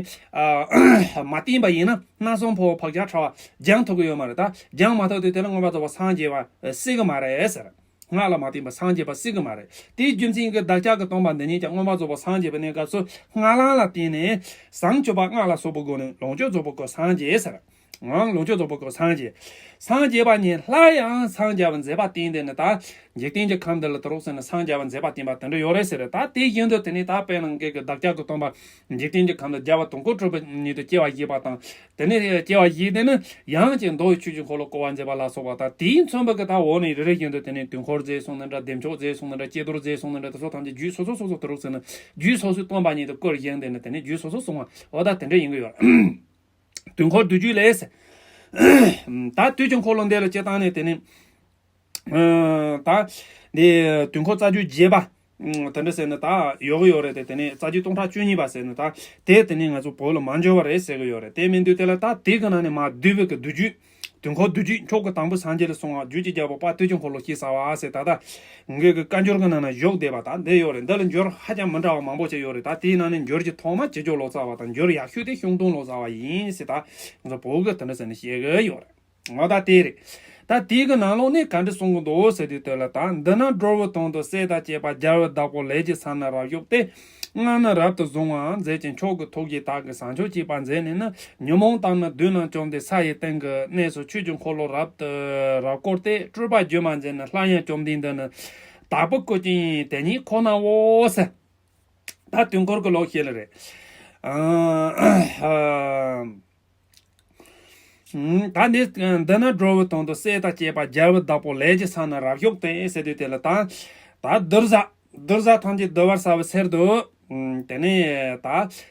མ་བརྟེན་པ་ཡིན་ན་རྣམ་གསུམ་འཕོ་བའི་བག་ཆགས་ཕྲ་བ་སྦྱང་ཐུབ་ཀྱི་ཡོད་མ་རེད་ད། སྦྱང་མ་ཐུབ་དུས་དེ་ལ་མངོན་པར་རྫོགས་པར་སངས་རྒྱས་པ་སྲིད་ཀྱི་མ་རེད་ཟེར། སྔགས་ལ་མ་བརྟེན་པར་སངས་རྒྱས་པ་སྲིད་ཀྱི་མ་རེད། དེའི་རྒྱུ་མཚན་གྱིས་བདག་ཅག་གི་སྟོན་པ་འདི་ཉིད་ཀྱང་མངོན་པར་རྫོགས་པར་སངས་རྒྱས་པའི་གནས་སྐབས་སུ་སྔགས་ལམ་ལ་བརྟེན་ནས་བཟང་སྤྱོད་པ་སྔགས་ལ་སོགས་པའི་སྒོ་ནས་ལོངས་སྤྱོད་རྫོགས་པའི་སྐུར་སངས་རྒྱས་ཟེར། ཨང་། ལོངས་སྤྱོད་རྫོགས་པའི་སྐུར་སངས་རྒྱས། སངས་རྒྱས་པ་ཉིད་སླར་ཡང་སངས་རྒྱས་པར་མཛད་པ་བསྟན་ཏེ་ནི་ད། འཇིག་རྟེན་གྱི་ཁམས་འདི་ལ་དུ་རུག་ཟེར་ན་སངས་རྒྱས་པར་མཛད་པ་བསྟན་པ་དེ་འདྲ་ཡོད་རེད་ཟེར། ད་དེ་བཞིན་དུ་དེ་ནས་ད་དཔེར་ན་ངེད་ཀྱི་བདག་ཅག་གི་སྟོན་པ། འཇིག་རྟེན་གྱི་ཁམས་ལ་རྒྱལ་བ་དོན་ཀུན་གྲུབ་པ་ཉིད་དུ་སྐྱེ་བ་བཞེས་པ་དང་། དེ་ནས་སྐྱེ་བ་བཞེས་ཏེ་ནི་ཡང་ཅིག་མདོ་ཡི་ཆོས་ཀྱི་འཁོར་ལོ་བསྐོར་བར་མཛད་པ་ལ་སོགས་པ་དང་དེའི་མཚོན་པ་གི་ད་འོག་ནས་རེ་རེ་བཞིན་དུ་དེ་ནས་དུས་འཁོར་རྫས་གསུངས་ནི་འདྲ། བདེ་མཆོག་རྫས་གསུངས་ནི་འདྲ། ཀྱེ་རྡོར་རྫས་གསུངས་ནི་འདྲ། དེ་ཚོ་ཐམས་ཅད་རྒྱུད་སོ་སོ་སོ་སོ་དུ་རུག་ཟེར་ན་རྒྱུད་སོ་སོའི་སྟོན་པ་ཉིད་དུ་བསྐུར་བཞེངས་ཏེ་ནི་དེ་ནས་རྒྱུད་སོ་སོ་གསུང་བ་འོ་ད་དེ་འདྲ་ཡིན་གི་ཡོད། དུས་འཁོར་བསྡུས་རྒྱུད་ལས། ད་དུས་ཀྱི་འཁོར་ལོ་འདི་ལ་སྤྱིར་བཏང་ནས་དེ་ནི། ད་འདི་དུས་འཁོར་རྩ་རྒྱུད་རྒྱས་པ་དེ་འདྲ་ཟེར་ནི་ད་ཡོད་གི་ཡོད་རེད་དེ། དེ་ནི་རྩ་རྒྱུད་སྟོང་ཕྲག་བཅུ་གཉིས་པ་ཟེར་ནི་ད་དེ་དེ་ནི་ང་ཚོ་བོད་ལ་མ་འབྱོར་བ་རེད་ཟེར་གི་ཡོད་རེད། དེ་མིན་དུས་དེ་ལ་ད་དེ་གི་ནང་ནས་མ་བསྡུས་པའི་གི་བསྡུས་རྒྱུད། དུས་འཁོར་བསྡུས་རྒྱུད་མཆོག་གི་དང་པོ་སངས་རྒྱས་ལ་གསུངས་པ་རྒྱུད་ཀྱི་རྒྱལ་པོ་དཔལ་དུས་ཀྱི་འཁོར་ལོ་ཞེས་བྱ་བ་ཟེར་ད་ལྟ་ངེད་ཀྱི་བཀའ་འགྱུར་གྱི་ནང་ན་བཞུགས་བསྡད་པ་དང་འདི་ཡོད་རེད། འདི་ལ་འགྱུར་ཧ་ཅང་མི་འདྲ་བ་མང་པོ་ཅིག་ཡོད་རེད། ད་དེའི་ནང་ནས་འགྱུར་གྱི་ཐོག་མ་ཆོས་འབྱོར་ལོ་ཙཱ་བ་དང་འགྱུར་ཡག་ཤོས་དེ་ཤིང་སྡོང་ལོ་ཙཱ་བ་ཡིན་ཟེར་ད་ང་ཚོ་བོད་གི་དེ་འདྲ་ཟེར་ནས་བཤད་གི་ཡོད་རེད། འོ་ད་དེ་རེད། ད་དེ་གི་ནང་ལོགས་ནས་ག་འདྲ་གསུང་གི་འདུག་ཟེར་དུས་དེ་ལ་ད་འདི་ན་འགྲོ་བའི་དོན་དུ་སྲས་དང་བཅས་པ་རྒྱལ་བའི་བདག་པོ་ལས་ཀྱི་ས་ན་རབ་བཞུགས་ཏེ། སྔར་ནི་རབ་ཏུ་བཟུང་བར་མཛད་ཅིང་མཆོག་གི་ཐུགས་རྗེས་བདག་གི་བཟང་སྤྱོད་བྱེད་པར་མཛད་ནས་ནི་ཉོན་མོངས་དང་ནི་བདུད་རྣམས་བཅོམ་སྟེ་ས་ཡི་སྟེང་གི་གནས་སུ་ཆོས་ཀྱི་འཁོར་ལོ་རབ་ཏུ་རབ་བསྐོར་ཏེ་སྤྲུལ་པ་སྒྱུ་མར་མཛད་ནས་སླར་ཡང་བཅོམ་ལྡན་འདས་ནི་བདག་པོ་བཀུར་ཅིང་དེ་ཉིད་ཁོ་ནའོ་ཟེར། ད་དུས་འཁོར་གྱི་ལོ་ཤེས་ལ་རེད། ཨ། ད་འདི་འདི་ན་འགྲོ་བའི་དོན་དུ་སྲས་དང་བཅས་པ་རྒྱལ་བའི་བདག་པོ་ལས་ཀྱི་ས་ན་རབ་བཞུགས་ཏེ་ཟེར་དུས་དེ་ལ་ད་ད་གདུལ་བྱ་གདུལ་བྱ་ཐམས་ཅད་འདུལ་བར་བྱ་བའི་ཕྱིར་དུ། དེ་ནས་ད་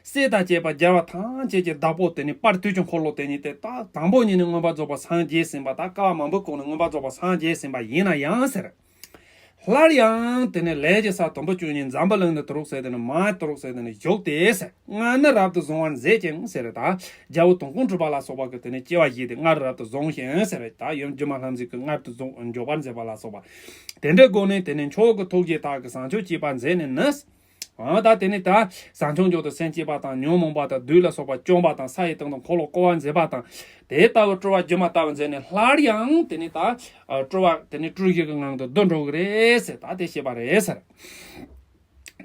སྲས་དང་བཅས་པ་རྒྱལ་བ་ཐམས་ཅད་ཀྱི་བདག་པོ་དེ་ནི་དཔལ་དུས་ཀྱི་འཁོར་ལོ་དེ་ཉིད་དེ་ད་དང་པོ་ཉིད་ནས་མངོན་པར་རྫོགས་པར་སངས་རྒྱས་ཟིན་པ་ད་བསྐལ་པ་མང་པོའི་གོང་ནས་མངོན་པར་རྫོགས་པར་སངས་རྒྱས་ཟིན་པ་ཡིན་ན་ཡང་ཟེར། སླར་ཡང་དེ་ནས་ལས་ཀྱི་ས་དུམ་བུ་བཅུ་གཉིས་འཛམ་བུ་གླིང་ནས་དུ་རུག་ཟེར་དེ་ནས་མ་དུ་རུག་ཟེར་དེ་ནས་བཞུགས་ཏེ་ཟེར། སྔར་ནི་རབ་ཏུ་བཟུང་བར་མཛད་ཅིང་ཟེར་ད། རྒྱལ་བ་དོན་ཀུན་གྲུབ་པ་ལ་སོགས་པ་གི་དེ་ནས་སྐྱེ་བ་བཞེས་ཏེ་སྔར་རབ་ཏུ་བཟུང་ཞིང་ཟེར་ད་ཡུམ་སྒྱུ་མ་ལྷ་མཛེས་ཀྱི་སྔར་དུ་བཟུང་འཇོག་པར་མཛད་པ་ལ་སོགས་པ། དེ་འདྲའི་སྒོ་ནས་དེ་ནས་མཆོག་གི་ཐུགས་རྗེས་བདག་གི་བཟང་སྤྱོད་བྱེད་པར་མཛད་ནས་ནི། འོ་ད་དེ་ནི་ད་བཟང་སྤྱོད་འཇོག་ཏུ་སེམས་བསྐྱེད་པ་དང་ཉོན་མོངས་པ་དང་བདུད་ལ་སོགས་པ་བཅོམ་པ་དང་ས་ཡི་སྟེང་དུ་འཁོར་ལོ་བསྐོར་བར་མཛད་པ་དང་དེ་ལྟ་བུ་སྤྲུལ་པ་སྒྱུ་མ་ལྟ་བུ་མཛད་ནས་སླར་ཡང་དེ་ནི་ད་སྤྲུལ་པ་དེ་ནི་སྤྲུལ་གཞི་གི་ངང་དུ་བསྡུ་འགྲོ་གི་རེད་ཟེར་ད་དེ་བཤད་པ་རེད་ཟེར།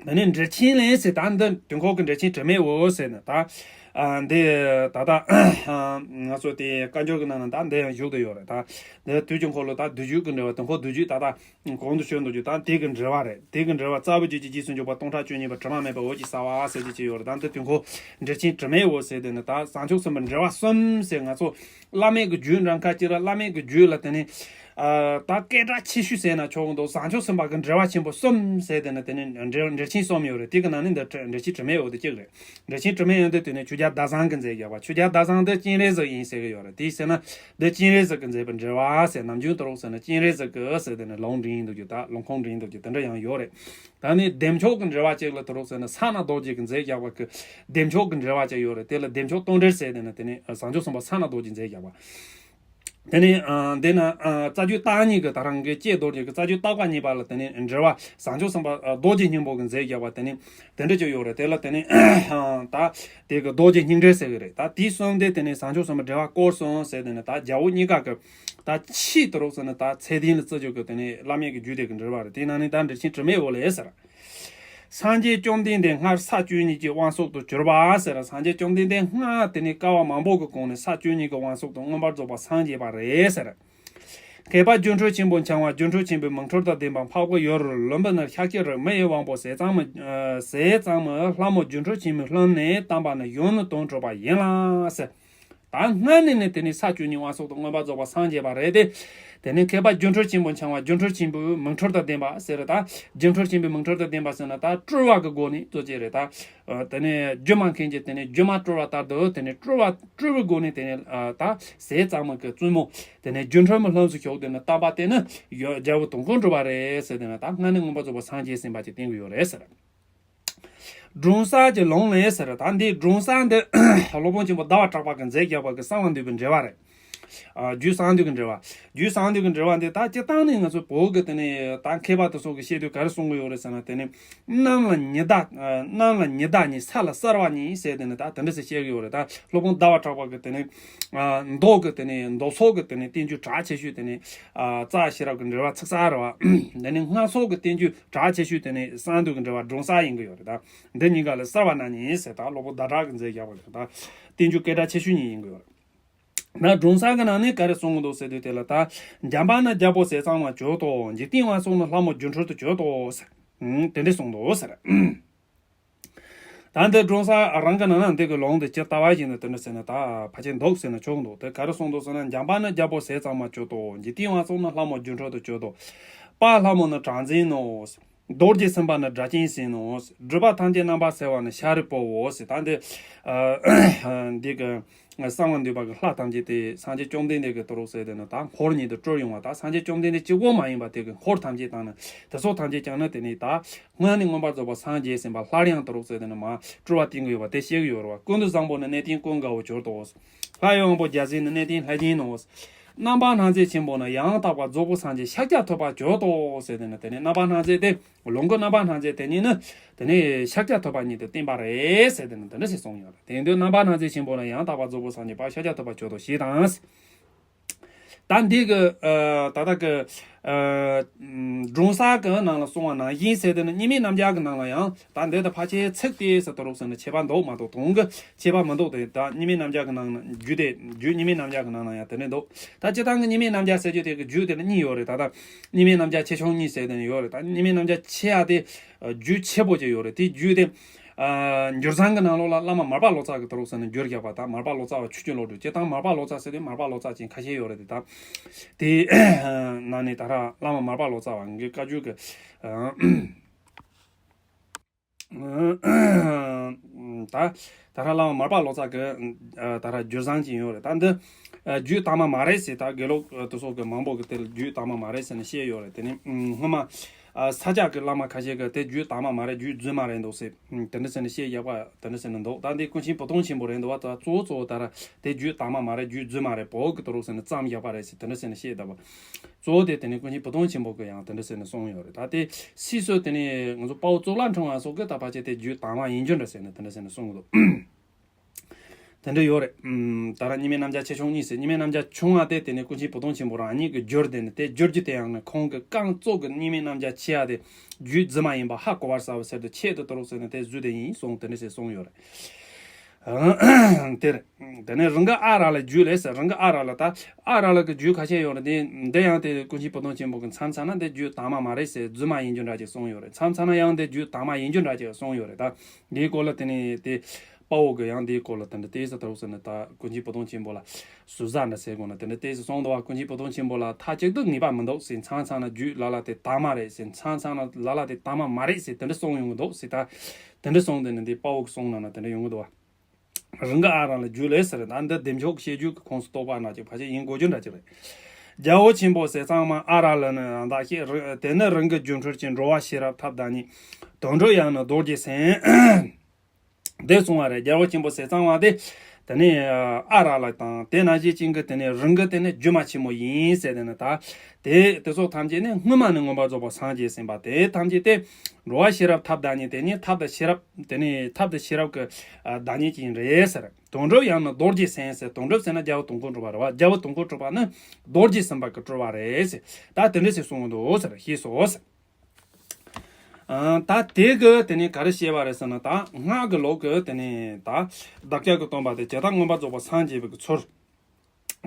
དེ་ནི་འགྲེལ་ཆེན་ལས་ཟེར་ད་འདི་དུས་འཁོར་གྱི་འགྲེལ་ཆེན་དྲི་མེད་འོད་ཟེར་ནས་ད་འདི་ད་ལྟ་ང་ཚོ་དེ་བཀའ་འགྱུར་གྱི་ནང་ན་ད་འདི་ཡང་བཞུགས་བསྡད་ཡོད་རེད། ད་འདི་དུས་ཀྱི་འཁོར་ལོ་ད་བསྡུས་རྒྱུད་ཀྱི་འགྲེལ་པ་དུས་འཁོར་བསྡུས་རྒྱུད་ད་ལྟ། གོང་དུ་ཞུས་འདུག་རྒྱུ་དང་དེ་གི་འགྲེལ་པ་རེད། དེ་གི་འགྲེལ་པ་རྩ་བའི་རྒྱུད་ཀྱི་རྗེས་སུ་འཇུག་པ་སྟོང་ཕྲག་བཅུ་གཉིས་པ་དྲི་མ་མེད་པའི་འོད་ཀྱི་ས་བ་ཟེར་གྱི་ཅིག་ཡོད་རེད། ད་འདི་དུས་འཁོར་འགྲེལ་ཆེན་དྲི་མེད་འོད་ཟེར་དེ་ནི་ད་བཟང་སྤྱོད་གསུམ་པའི་འགྲེལ་པ་གསུམ་ཟེར་ང་ཚོ་བླ་མེད་ཀྱི་རྒྱུད་འདྲ་ཁ་ཅིག་ལ་བླ་མེད་ཀྱི་རྒྱུད་ལ་དེ་ནི་ད་སྐད་གྲགས་ཆེ་ཤོས་ཟེར་ན་ཆོག་གི་འདུག་བཟང་སྤྱོད་གསུམ་པ་གི་འགྲེལ་པ་ཆེན་པོ་གསུམ་ཟེར་དེ་ནི་དེ་ནི་འགྲེལ་འགྲེལ་ཆེན་གསུམ་ཡོད་རེད། དེ་གི་ནང་ནས་འདི་འགྲེལ་ཆེན་དྲི་མེད་འོད་དེ་གཅིག་རེད། འགྲེལ་ཆེན་དྲི་མེད་འོད་དེ་དེ་ནི་ཆོས་རྒྱལ་ཟླ་བཟང་གིས་མཛད་བཞག་པ། ཆོས་རྒྱལ་ཟླ་བཟང་འདི་སྤྱན་རས་གཟིགས་ཡིན་ཟེར་གི་ཡོད་རེད། དེ་ཟེར་ན། འདི་སྤྱན་རས་གཟིགས་ཀྱིས་མཛད་པའི་འགྲེལ་པ་ཟེར། ནམ་རྒྱུན་དུ་རོགས་ཟེར་ན་སྤྱན་རས་གཟིགས་ཀྱིས་ཟེར་དེ་ནི་ལུང་འདྲེན་འདུག་རྒྱུ་དང་ལུང་ཁུངས་འདྲེན་འདུག་རྒྱུ་དེ་འདྲ་ཡང་ཡོད་རེད། ད་ནི་བདེ་མཆོག་གི་འགྲེལ་པ་གཅིག་ལ་དུ་རོགས་ཟེར་ན་ས་ན་རྡོ་རྗེ་གིས་མཛད་བཞག་པ་གི་བདེ་མཆོག་གི་འགྲེལ་པ་གཅིག་ཡོད་རེད། དེ་ལ་བདེ་མཆོག་དོན་འགྲེལ་ཟེར་དེ་ནི་དེ་ནི་བཟང་སྤྱོད་གསུམ་པ་ས་ན་རྡོ་རྗེས་མཛད་བཞག་པ། དེ་ནི་འདི་ན་རྩ་རྒྱུད་བརྟག་གཉིས་ཀྱི་ད་རང་གི་ཀྱེ་རྡོ་རྗེ་གི་རྩ་རྒྱུད་བརྟག་པ་གཉིས་པ་ལ་དེ་ནི་འགྲེལ་པ་བཟང་སྤྱོད་གསུམ་པ་རྡོ་རྗེ་སྙིང་པོ་གིས་མཛད་བཞག་པ་དེ་ནི། དེ་འདྲ་ཅིག་ཡོད་རེད། དེ་ལ་དེ་ནི་ད་དེ་གི་རྡོ་རྗེ་སྙིང་འགྲེལ་ཟེར་གི་རེད། ད་དེའི་གསུམ་དེ་དེ་ནི་བཟང་སྤྱོད་གསུམ་པའི་འགྲེལ་པ་བསྐོར་སོང་ཟེར་དེ་ནི་ད་རྒྱལ་པོ་གཉིས་ཀ་གི་ད་ཆེས་དུ་རོགས་ཟེར་ན་ད་ཚད་ལྡན་ལ་བརྩི་རྒྱུ་གི་དེ་ནི་བླ་མེད་ཀྱི་རྒྱུད་སྡེ་གི་འགྲེལ་པ་རེད། དེའི་ནང་ནས་ད་འགྲེལ་ཆེན་དྲི་མེད་འོད་ལས་ཟེར། སངས་རྒྱས་བཅོམ་ལྡན་འདས་སྔར་ས་བཅུ་གཉིས་ཀྱི་དབང་སྲོག་ཏུ་གྱུར་པ་ཟེར། སངས་རྒྱས་བཅོམ་ལྡན་འདས་སྔར་དེ་ནི་བསྐལ་པ་མང་པོ་གི་གོང་ནས་ས་བཅུ་གཉིས་ཀྱི་དབང་སྲོག་ཏུ་མངོན་པར་རྫོགས་པར་སངས་རྒྱས་པ་རེད་ཟེར། མཁས་པ་སྒྱུ་འཕྲུལ་ཆེན་པོ་འཆང་བ་སྒྱུ་འཕྲུལ་ཆེན་པོའི་མིང་འཁྲུལ་དང་ལྡན་པ་འཕགས་པའི་ཡུལ་ལུམ་བི་ནི་ཤཱཀྱ་རི་མི་ཡི་དབང་པོ་ཟས་གཙང་མ་ཟས་གཙང་མའི་ལྷ་མོ་སྒྱུ་འཕྲུལ་ཆེན་མོའི་ལྷུམས་ནས་བཏང་པ་ནི་གཞུང་ནི་དོན་གྲུབ་པ་ཡིན་ལ་ཟེར། ད་སྔར་ནས་ནི་དེ་ནི་ས་བཅུ་གཉིས་དབང་སྲོག་ཏུ་མངོན་པར་རྫོགས་པར་སངས་རྒྱས་པ་རེད་དེ། དེ་ནི་མཁས་པ་སྒྱུ་འཕྲུལ་ཆེན་པོ་འཆང་བ་སྒྱུ་འཕྲུལ་ཆེན་པོའི་མིང་འཁྲུལ་དང་ལྡན་པ་ཟེར། ད་སྒྱུ་འཕྲུལ་ཆེན་པོའི་མིང་འཁྲུལ་དང་ལྡན་པ་ཟེར་ན་ད་སྤྲུལ་པ་གི་སྒོ་ནས་གཙོ་ཆེ་རེད། ད་དེ་ནི་སྒྱུ་མ་མཁན་གྱི་དེ་ནི་སྒྱུ་མ་སྤྲུལ་པ་ལྟར་དུ་དེ་ནི་སྤྲུལ་པ་སྤྲུལ་པའི་སྒོ་ནས་དེ་ནི་ད་ཟས་གཙང་མ་གི་བཙུན་མོ་དེ་ནི་སྒྱུ་འཕྲུལ་མའི་ལྷུམས་སུ་ཞུགས་དེ་ནི་བཏང་པ་དེ་ནི་རྒྱལ་པོ་དོན་ཀུན་གྲུབ་པ་རེད་ཟེར། དེ་ནི་ད་སྔར་ནས་མངོན་པར་རྫོགས་པར་སངས་རྒྱས་ཟིན་པ་ཅིག་བསྟན་གྱི་ཡོད་རེད་ཟེར། སྒྲོན་གསལ་གྱི་ལུང་ལས་ཟེར། ད་འདི་སྒྲོན་གསལ་འདི་སློབ་དཔོན་ཆེན་པོ་ཟླ་བ་གྲགས་པ་གིས་མཛད་བཞག་པ་གི་གསང་བ་འདུས་པའི་འགྲེལ་པ་རེད། ཨ་རྒྱུ་གསང་འདུས་ཀྱི་འགྲེལ་བ། རྒྱུ་གསང་འདུས་ཀྱི་འགྲེལ་བ་འདི་ད་སྤྱིར་བཏང་ནས་ང་ཚོ་བོད་ཀྱི་དེ་ནས་ད་མཁས་པ་དེ་ཚོ་གི་བཤད་དུས་ག་རེ་གསུང་གི་ཡོད་རེད་ཟེར་ན། དེ་ནས་གནམ་ལ་ཉི་ཟླ། ཨ་གནམ་ལ་ཉི་ཟླ་གཉིས། ས་ལ་གསལ་བ་གཉིས་ཟེར། དེ་ནས་ད་དེ་འདྲ་ཟེར་བཤད་གི་ཡོད་རེད། ད་སློབ་དཔོན་ཟླ་བ་གྲགས་པ་གི་དེ་ནས་ཨ་མདོ་གི་དེ་ནས་མདོ་ཚོགས་ཀྱི་དེ་ནས་བསྟན་བཅོས་གྲགས་ཆེ་ཤོས་དེ་ནས་ཨ་རྩ་ཤེས་རབ་ཀྱི་འགྲེལ་བ་ཚིག་གསལ་རེད་བ། དེ་ནས་སྔགས་ཚོགས་ཀྱི་བསྟན་བཅོས་གྲགས་ཆེ་ཤོས་དེ་ནས་གསང་འདུས་ཀྱི་འགྲེལ་བ་སྒྲུང་གསལ་ཡིན་གི་ཡོད་རེད། ད་འདི་གཉིས་ཀ་ལ་གསལ་བ་རྣམ་གཉིས་ཟེར། ད་སློབ་དཔོན་ཟླ་གྲགས་ཀྱིས་མཛད་བཞག་པ་རེད། ད་བསྟན་བཅོས་སྐད་གྲགས་ཆེ་ཤོས་གཉིས་ཡིན་གི་ཡོད་རེད། ན་སྒྲུང་གསལ་གྱི་ནང་ནས་ག་རེ་གསུང་གི་འདུག་ཟེར་དུས་དེ་ལ། ད་འཇམ་དཔལ་ནི་རྒྱལ་པོའི་ཟས་གཙང་མར་གྱུར་ཏོ། འཇིག་རྟེན་དབང་སོང་ནི་ལྷ་མོ་སྒྱུ་འཕྲུལ་དུ་གྱུར་ཏོ་ཟེར། ཨང་དེ་འདྲ་གསུངས་འདུག་ཟེར། ད་འདི་སྒྲུང་གསལ་རང་གི་ནང་ན་འདི་གི་ལུང་དེ་ཇི་ལྟ་བ་བཞིན་དུ་དེ་འདྲ་ཟེར་ན་ད་ཕལ་ཆེར་འདུག་ཟེར་ན་ཆོག་འདུག། དེ་ག་རེ་གསུངས་འདུག་ཟེར་ན། འཇམ་དཔལ་ནི་རྒྱལ་པོའི་ཟས་གཙང་མར་གྱུར་ཏོ། འཇིག་རྟེན་དབང་སོང་ནི་ལྷ་མོ་སྒྱུ་འཕྲུལ་དུ་གྱུར་ཏོ། དཔལ་ལྷ་མོ་ནི་གྲགས་འཛིན་ནོ། རྡོ་རྗེ་སེམས་དཔའ་ནི་སྒྲ་གཅན་བཟང་ནོ། སྒྲུབ་པ་ཐམས་ཅད་རྣམ་པར་སེལ་བ་ནི་ཤཱ་རིའི་བུའོ་ཟེར། ད་འདི་ཨ་འདི་གི་གསང་བ་འདུས་པ་གི་ལྷ་ཐམས་ཅད་དེ་སངས་རྒྱས་བཅོམ་ལྡན་འདས་ཀྱི་དུ་རུ་ཟེར་དེ་ནི་ད་འཁོར་ཉིད་དུ་སྤྲུལ་ཡོང་བ། ད་སངས་རྒྱས་བཅོམ་ལྡན་འདས་གཅིག་པོ་མ་ཡིན་པ་དེ་གི་འཁོར་ཐམས་ཅད་དང་ནི་དེ་ཚོ་ཐམས་ཅད་ཀྱང་ནི་དེ་ནི་ད་སྔོན་ནས་མངོན་པར་རྫོགས་པར་སངས་རྒྱས་ཟིན་པ་སླར་ཡང་དུ་རུ་ཟེར་དེ་ནི་མ་སྤྲུལ་པ་བསྟན་གྱི་ཡོད་པ་དེ་བཤད་ཀྱི་ཡོད་རེད་བ། ཀུན་ཏུ་བཟང་པོ་ནི་གནས་བརྟན་ཀུན་དགའ་བོར་གྱུར་ཏོ། ལྷ་ཡི་དབང་པོ་བརྒྱ་བྱིན་ནི་གནས་བརྟན་ལྷས་བྱིན་ནོ། རྣམ་པར་སྣང་མཛད་ཆེན་པོ་ནི་ཡང་དག་པར་རྫོགས་པའི་སངས་རྒྱས་ཤཱཀྱ་ཐུབ་པར་གྱུར་ཏོ་ཟེར་དེ་ནི་དེ་ནི་རྣམ་པར་སྣང་མཛད་དེ། ལུང་གི་རྣམ་པར་སྣང་མཛད་དེ་ཉིད་ནི་དེ་ནི་ཤཱཀྱ་ཐུབ་པ་ཉིད་དུ་བསྟན་པ་རེད་ཟེར་དེ་ནི་དེ་འདྲ་ཞིག་གསུངས་ཡོད་རེད། དེ་དུས་རྣམ་པར་སྣང་མཛད་ཆེན་པོ་ནི་ཡང་དག་པར་རྫོགས་པའི་སངས་རྒྱས་པ་ཤཱཀྱ་ཐུབ་པར་གྱུར་ཏོ་ཞེས་དང་། ད་འདི་གི་ཨ་ད་ལྟ་གི་ཨ་སྒྲུང་གསར་གི་ནང་ལ་གསུངས་པ་ནང་བཞིན་ཟེར་དེ་ནི་གཉིས་མེད་རྣམ་རྒྱལ་གི་ནང་ལ་ཡང་ད་འདི་ད་ཕལ་ཆེར་ཚིག་དེ་ཟེར་དུ་རོགས་ཟེར་ནས་ཁྱད་པར་འདུག་མ་གཏོགས་དོན་གྱི་ཁྱད་པར་མི་འདུག། དེ་ད་གཉིས་མེད་རྣམ་རྒྱལ་གི་ནང་ན་རྒྱུད་དེ་རྒྱུད་གཉིས་མེད་རྣམ་རྒྱལ་གི་ནང་ན་ཡང་དེ་འདྲ་འདུག། ད་སྤྱིར་བཏང་གི་གཉིས་མེད་རྣམ་རྒྱལ་ཟེར་རྒྱུ་དེ་གི་རྒྱུད་དེ་ནི་གཉིས་ཡོད་རེད། ད་ལྟ་གཉིས་མེད་རྣམ་རྒྱལ་ཆེ་ཆུང་གཉིས་ཟེར་དེ་ནི་ཡོད་རེད། ད་གཉིས་མེད་རྣམ་རྒྱལ་ཆེ་ཡ་དེ་རྒྱུད་ཆེ་པོ་ཅིག་ཡོད་རེད། དེ་རྒྱུད་དེ་ཨ་འགྱུར་བཟང་གི་ནང་ལོགས་ལ་བླ་མ་མར་པ་ལོ་ཙཱ་གི་དུ་རུ་ཟེར་ནས་འགྱུར་བཞག་པ། ད་མར་པ་ལོ་ཙཱ་བ་ཆོས་ཀྱི་བློ་གྲོས། སྤྱིར་བཏང་མར་པ་ལོ་ཙཱ་ཟེར་དུས་མར་པ་ལོ་ཙཱ་ཅན་ཁ་ཤས་ཡོད་རེད། དེ་ད་དེ་ནང་ནས་ད་ར་བླ་མ་མར་པ་ལོ་ཙཱ་བ་གི་བཀའ་བརྒྱུད་ཀྱི་ཨ་ད་ད་ར་བླ་མ་མར་པ་ལོ་ཙཱ་གི་ཨ་ད་ར་འགྱུར་བཟང་ཅན་ཡོད་རེད། ད་འདི་ཨ་རྒྱུད་དྭངས་མ་མ་རེད་ཟེར། ད་དགེ་ལུགས་དེ་ཚོ་གི་མང་པོ་གི་དེ་ལ་རྒྱུད་དྭངས་མ་མ་རེད་ཟེར་ནས་བཤད་ཡོད་རེད། དེ་ནི་སྔོན་མ་ཨ་ས་སྐྱ་གི་བླ་མ་ཁ་ཤས་ཀྱིས་དེ་རྒྱུད་དྭངས་མ་མ་རེད། རྒྱུད་རྫུན་མ་རེད་འདུག་ཟེར། ཨུམ། དེ་འདྲ་ཟེར་ནས་བཤད་ཡག་པ་དེ་འདྲ་ཟེར་ནས་འདུག། ད་འདི་ཀུན་མཁྱེན་བུ་སྟོན་ཆེན་པོ་རེད་འདུག་བ། ད་གཙོ་བོ་གཙོ་བོ་ད་ར་དེ་རྒྱུད་དྭངས་མ་མ་རེད། རྒྱུད་རྫུན་མ་རེད། བོད་ཀྱི་དུ་རུ་ཟེར་ནས་བརྩམས་ཡག་པ་རེད་ཟེར་དེ་འདྲ་ཟེར་ནས་བཤད་བསྡད་པ། གཙོ་བོ་དེ་དེ་ནས་ཀུན་མཁྱེན་བུ་སྟོན་ཆེན་པོ་གིས་ཡང་དེ་འདྲ་ཟེར་ནས་གསུངས་ཡོད་རེད། ད་དེ་སྲིད་སྲོལ་དེ་ནས་ང་ཚོ་དཔའ་བོ་གཙུག་ལག་ཕྲེང་བ་སོགས་ཀྱིས་ད་ཕལ་ཆེར་དེ་རྒྱུད་དྭངས་མ་ཡིན་རྒྱུ་འདྲ་ཟེར་ནས་དེ་འདྲ་ཟེར་ནས་གསུངས་ཡོད་འདུག། དེ་འདྲ་ཡོད་རེད། ཨུམ། ད་ར་གཉིས་མེད་རྣམ་རྒྱལ་ཆེ་ཆུང་གཉིས་ཟེར། གཉིས་མེད་རྣམ་རྒྱལ་ཆུང་བ་དེ་དེ་ནས་ཀུན་མཁྱེན་བུ་སྟོན་ཆེན་པོ་རང་ཉིད་ཀྱི་བསྒྱུར། དེ་ནས་དེ་བསྒྱུར་རྒྱུ་དེ་ཡང་ནི་ཁོང་གི་རྐང་བཙུགས་ཀྱི་གཉིས་མེད་རྣམ་རྒྱལ་ཆེ་ཡ་དེ་རྒྱུད་རྫུན་མ་ཡིན་པ་ཧ་གོ་བར་བྱའོ་ཟེར་དུས་ཆེད་དུ་དུ་རུ་ཟེར་ནས་དེ་བཟོས་དེ་ཡིན་གསུངས། དེ་འདྲ་ཟེར་གསུངས་ཡོད་རེད། དེ་རེད། དེ་ནས་རང་གི་ཨ་ར་ལ་རྒྱུད་ལས་ཟེར། རང་གི་ཨ་ར་ལ་ད་ཨ་ར་ལ་གི་རྒྱུད་ཁ་ཤས་ཡོད་རེད། དེ་འདི་ཡང་དེ་ཀུན་མཁྱེན་བུ་སྟོན་ཆེན་པོ་གིས་མཚམས་མཚམས་ན་དེ་རྒྱུད་དྭངས་མ་མ་རེད་ཟེར། རྫུན་མ་ཡིན་རྒྱུ་འདྲ་ཅིག་གསུངས་ཡོད་རེད། མཚམས་མཚམས་ན་ཡང་དེ་རྒྱུད་དྭངས་མ་ཡིན་རྒྱུ་འདྲ་ཅིག་གསུངས་ཡོད་རེད། ད་འདིའི་སྐོར་ལ་དེ་ནས་དེ་དཔའ་བོ་གིས་ཡང་འདིའི་སྐོར་ལ་དེ་འདྲ་ཏོག་ཙམ་དུ་རུ་ཟེར་ནས། ད་ཀུན་མཁྱེན་བུ་སྟོན་ཆེན་པོ་ལ་ཟུར་ཟ་འདྲ་ཟེར་དགོས་ན་དེ་འདྲ་ཏོག་ཙམ་གསུངས་འདུག་བ། ཀུན་མཁྱེན་བུ་སྟོན་ཆེན་པོ་ལ་མཐའ་གཅིག་ཏུ་ངེས་པ་མི་འདུག་ཟེར། མཚམས་མཚམས་ན་རྒྱུད་ལ་ལ་དེ་དྭངས་མ་རེད་ཟེར། མཚམས་མཚམས་ན་ལ་ལ་དེ་དྭངས་མ་མ་རེད་ཟེར། དེ་འདྲ་གསུངས་ཡོང་གི་འདུག་ཟེར། ད་དེ་འདྲ་གསུངས་དེ་ནི་འདི་དཔའ་བོ་གི་གསུང་ནང་ན་དེ་འདྲ་ཡོང་གི་འདུག་བ། རང་གི་ཨ་ར་ལ་རྒྱུད་ལས་ཟེར། ད་འདི་བདེ་མཆོག་བཤད་རྒྱུད་ཀྱི་ཁོངས་སུ་གཏོགས་པ་ན་ཅིག་ཕལ་ཆེར་ཡིན་དགོས་རྒྱུ་འདྲ་ཅིག་རེད། རྒྱལ་པོ་ཆེན་པོའི་ཟས་གཙང་མ། ཨ་ར་ལ་ནི་ཡང་དག་ཤེས། རི་དེ་ནི་རང་གི་སྒྱུ་འཕྲུལ་གྱི། འགྲོ་བ་ཤེས་རབ་ཐབས་བདག་ཉིད། དོན་གྲུབ་དབྱངས་ནི་རྡོ་རྗེ་སེམས། འདི་གསུངས་པ་རེད། རྒྱལ་པོ་ཆེན་པོའི་ཟས་གཙང་མ་དེ་དེ་ནས་ཨ་ར་ལ་དང་དེ་ནང་བཞིན་ཅན་གྱི་དེ་ནས་རང་གི་དེ་ནས་སྒྱུ་མ་ཆེན་མོ་ཡིན་ཟེར། དེ་ནས་ད་དེ་དེ་ཚོ་ཐམས་ཅད་ནི་སྔོན་མ་ནས་མངོན་པར་རྫོགས་པར་སངས་རྒྱས་ཟིན་པ་དེ་ཐམས་ཅད་དེ་འགྲོ་བ་ཤེས་རབ་ཐབས་བདག་ཉིད། དེ་ནི་ཐབས་དང་ཤེས་རབ། དེ་ནི་ཐབས་དང་ཤེས་རབ་ཀྱི་ཨ་བདག་ཉིད་ཅིག་ཡིན་རེད་ཟེར། དོན་གྲུབ་དབྱངས་ནི་རྡོ་རྗེ་སེམས་ཟེར། དོན་གྲུབ་ཟེར་ན་རྒྱལ་པོ་དོན་ཀུན་གྲུབ་པ་རེད་བ། རྒྱལ་པོ་དོན་ཀུན་གྲུབ་པ་ནི་རྡོ་རྗེ་སེམས་དཔའ་གི་སྤྲུལ་པ་རེད་ཟེར། ད་དེ་འདྲ་ཞིག་གསུངས་འདུག་ཟེར། ཤེས་སོ་ཟེར། ཨ་ད་དེ་གི་དེ་ནས་ག་རེ་བཤད་པ་རེད་ཟེར་ན། ད་སྔགས་ཀྱི་ལུགས་ཀྱི་དེ་ནས་ད་བདག་ཅག་གི་སྟོན་པ་དེ་ཇི་ལྟར་མངོན་པར་རྫོགས་པར་སངས་རྒྱས་པའི་གི་ཚུལ་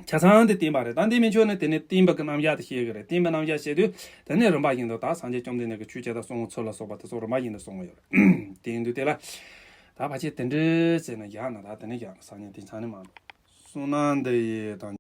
ཆ་ཚང་དེ་བསྟན་པ་རེད། ད་འདི་མན་ཆད་ནས་དེ་ནས་བསྟན་པ་གི་རྣམ་གཞག་དེ་བཤད་གི་རེད། བསྟན་པའི་རྣམ་གཞག་བཤད་དུས་དེ་ནས་རིམ་པ་བཞིན་དུ་ད་སངས་རྒྱས་བཅོམ་ལྡན་འདས་ཀྱི་ཆོས་ཇི་ལྟར་གསུངས་པའི་ཚུལ་ལ་སོགས་པ་དེ་ཚོ་རིམ་པ་བཞིན་དུ་གསུངས་གི་ཡོད་རེད། དེ་ཡིན་དུས་དེ་ལ་ད་ཕལ་ཆེར་དེ་འདྲ་ཟེར་ན་ཡག་ན། ད་དེ་ནས་ཡག་སང་ཉིན་དེ་ཚང་ནས་མ་འདུག། གསུངས་ན་འདི་ཡི་དང་།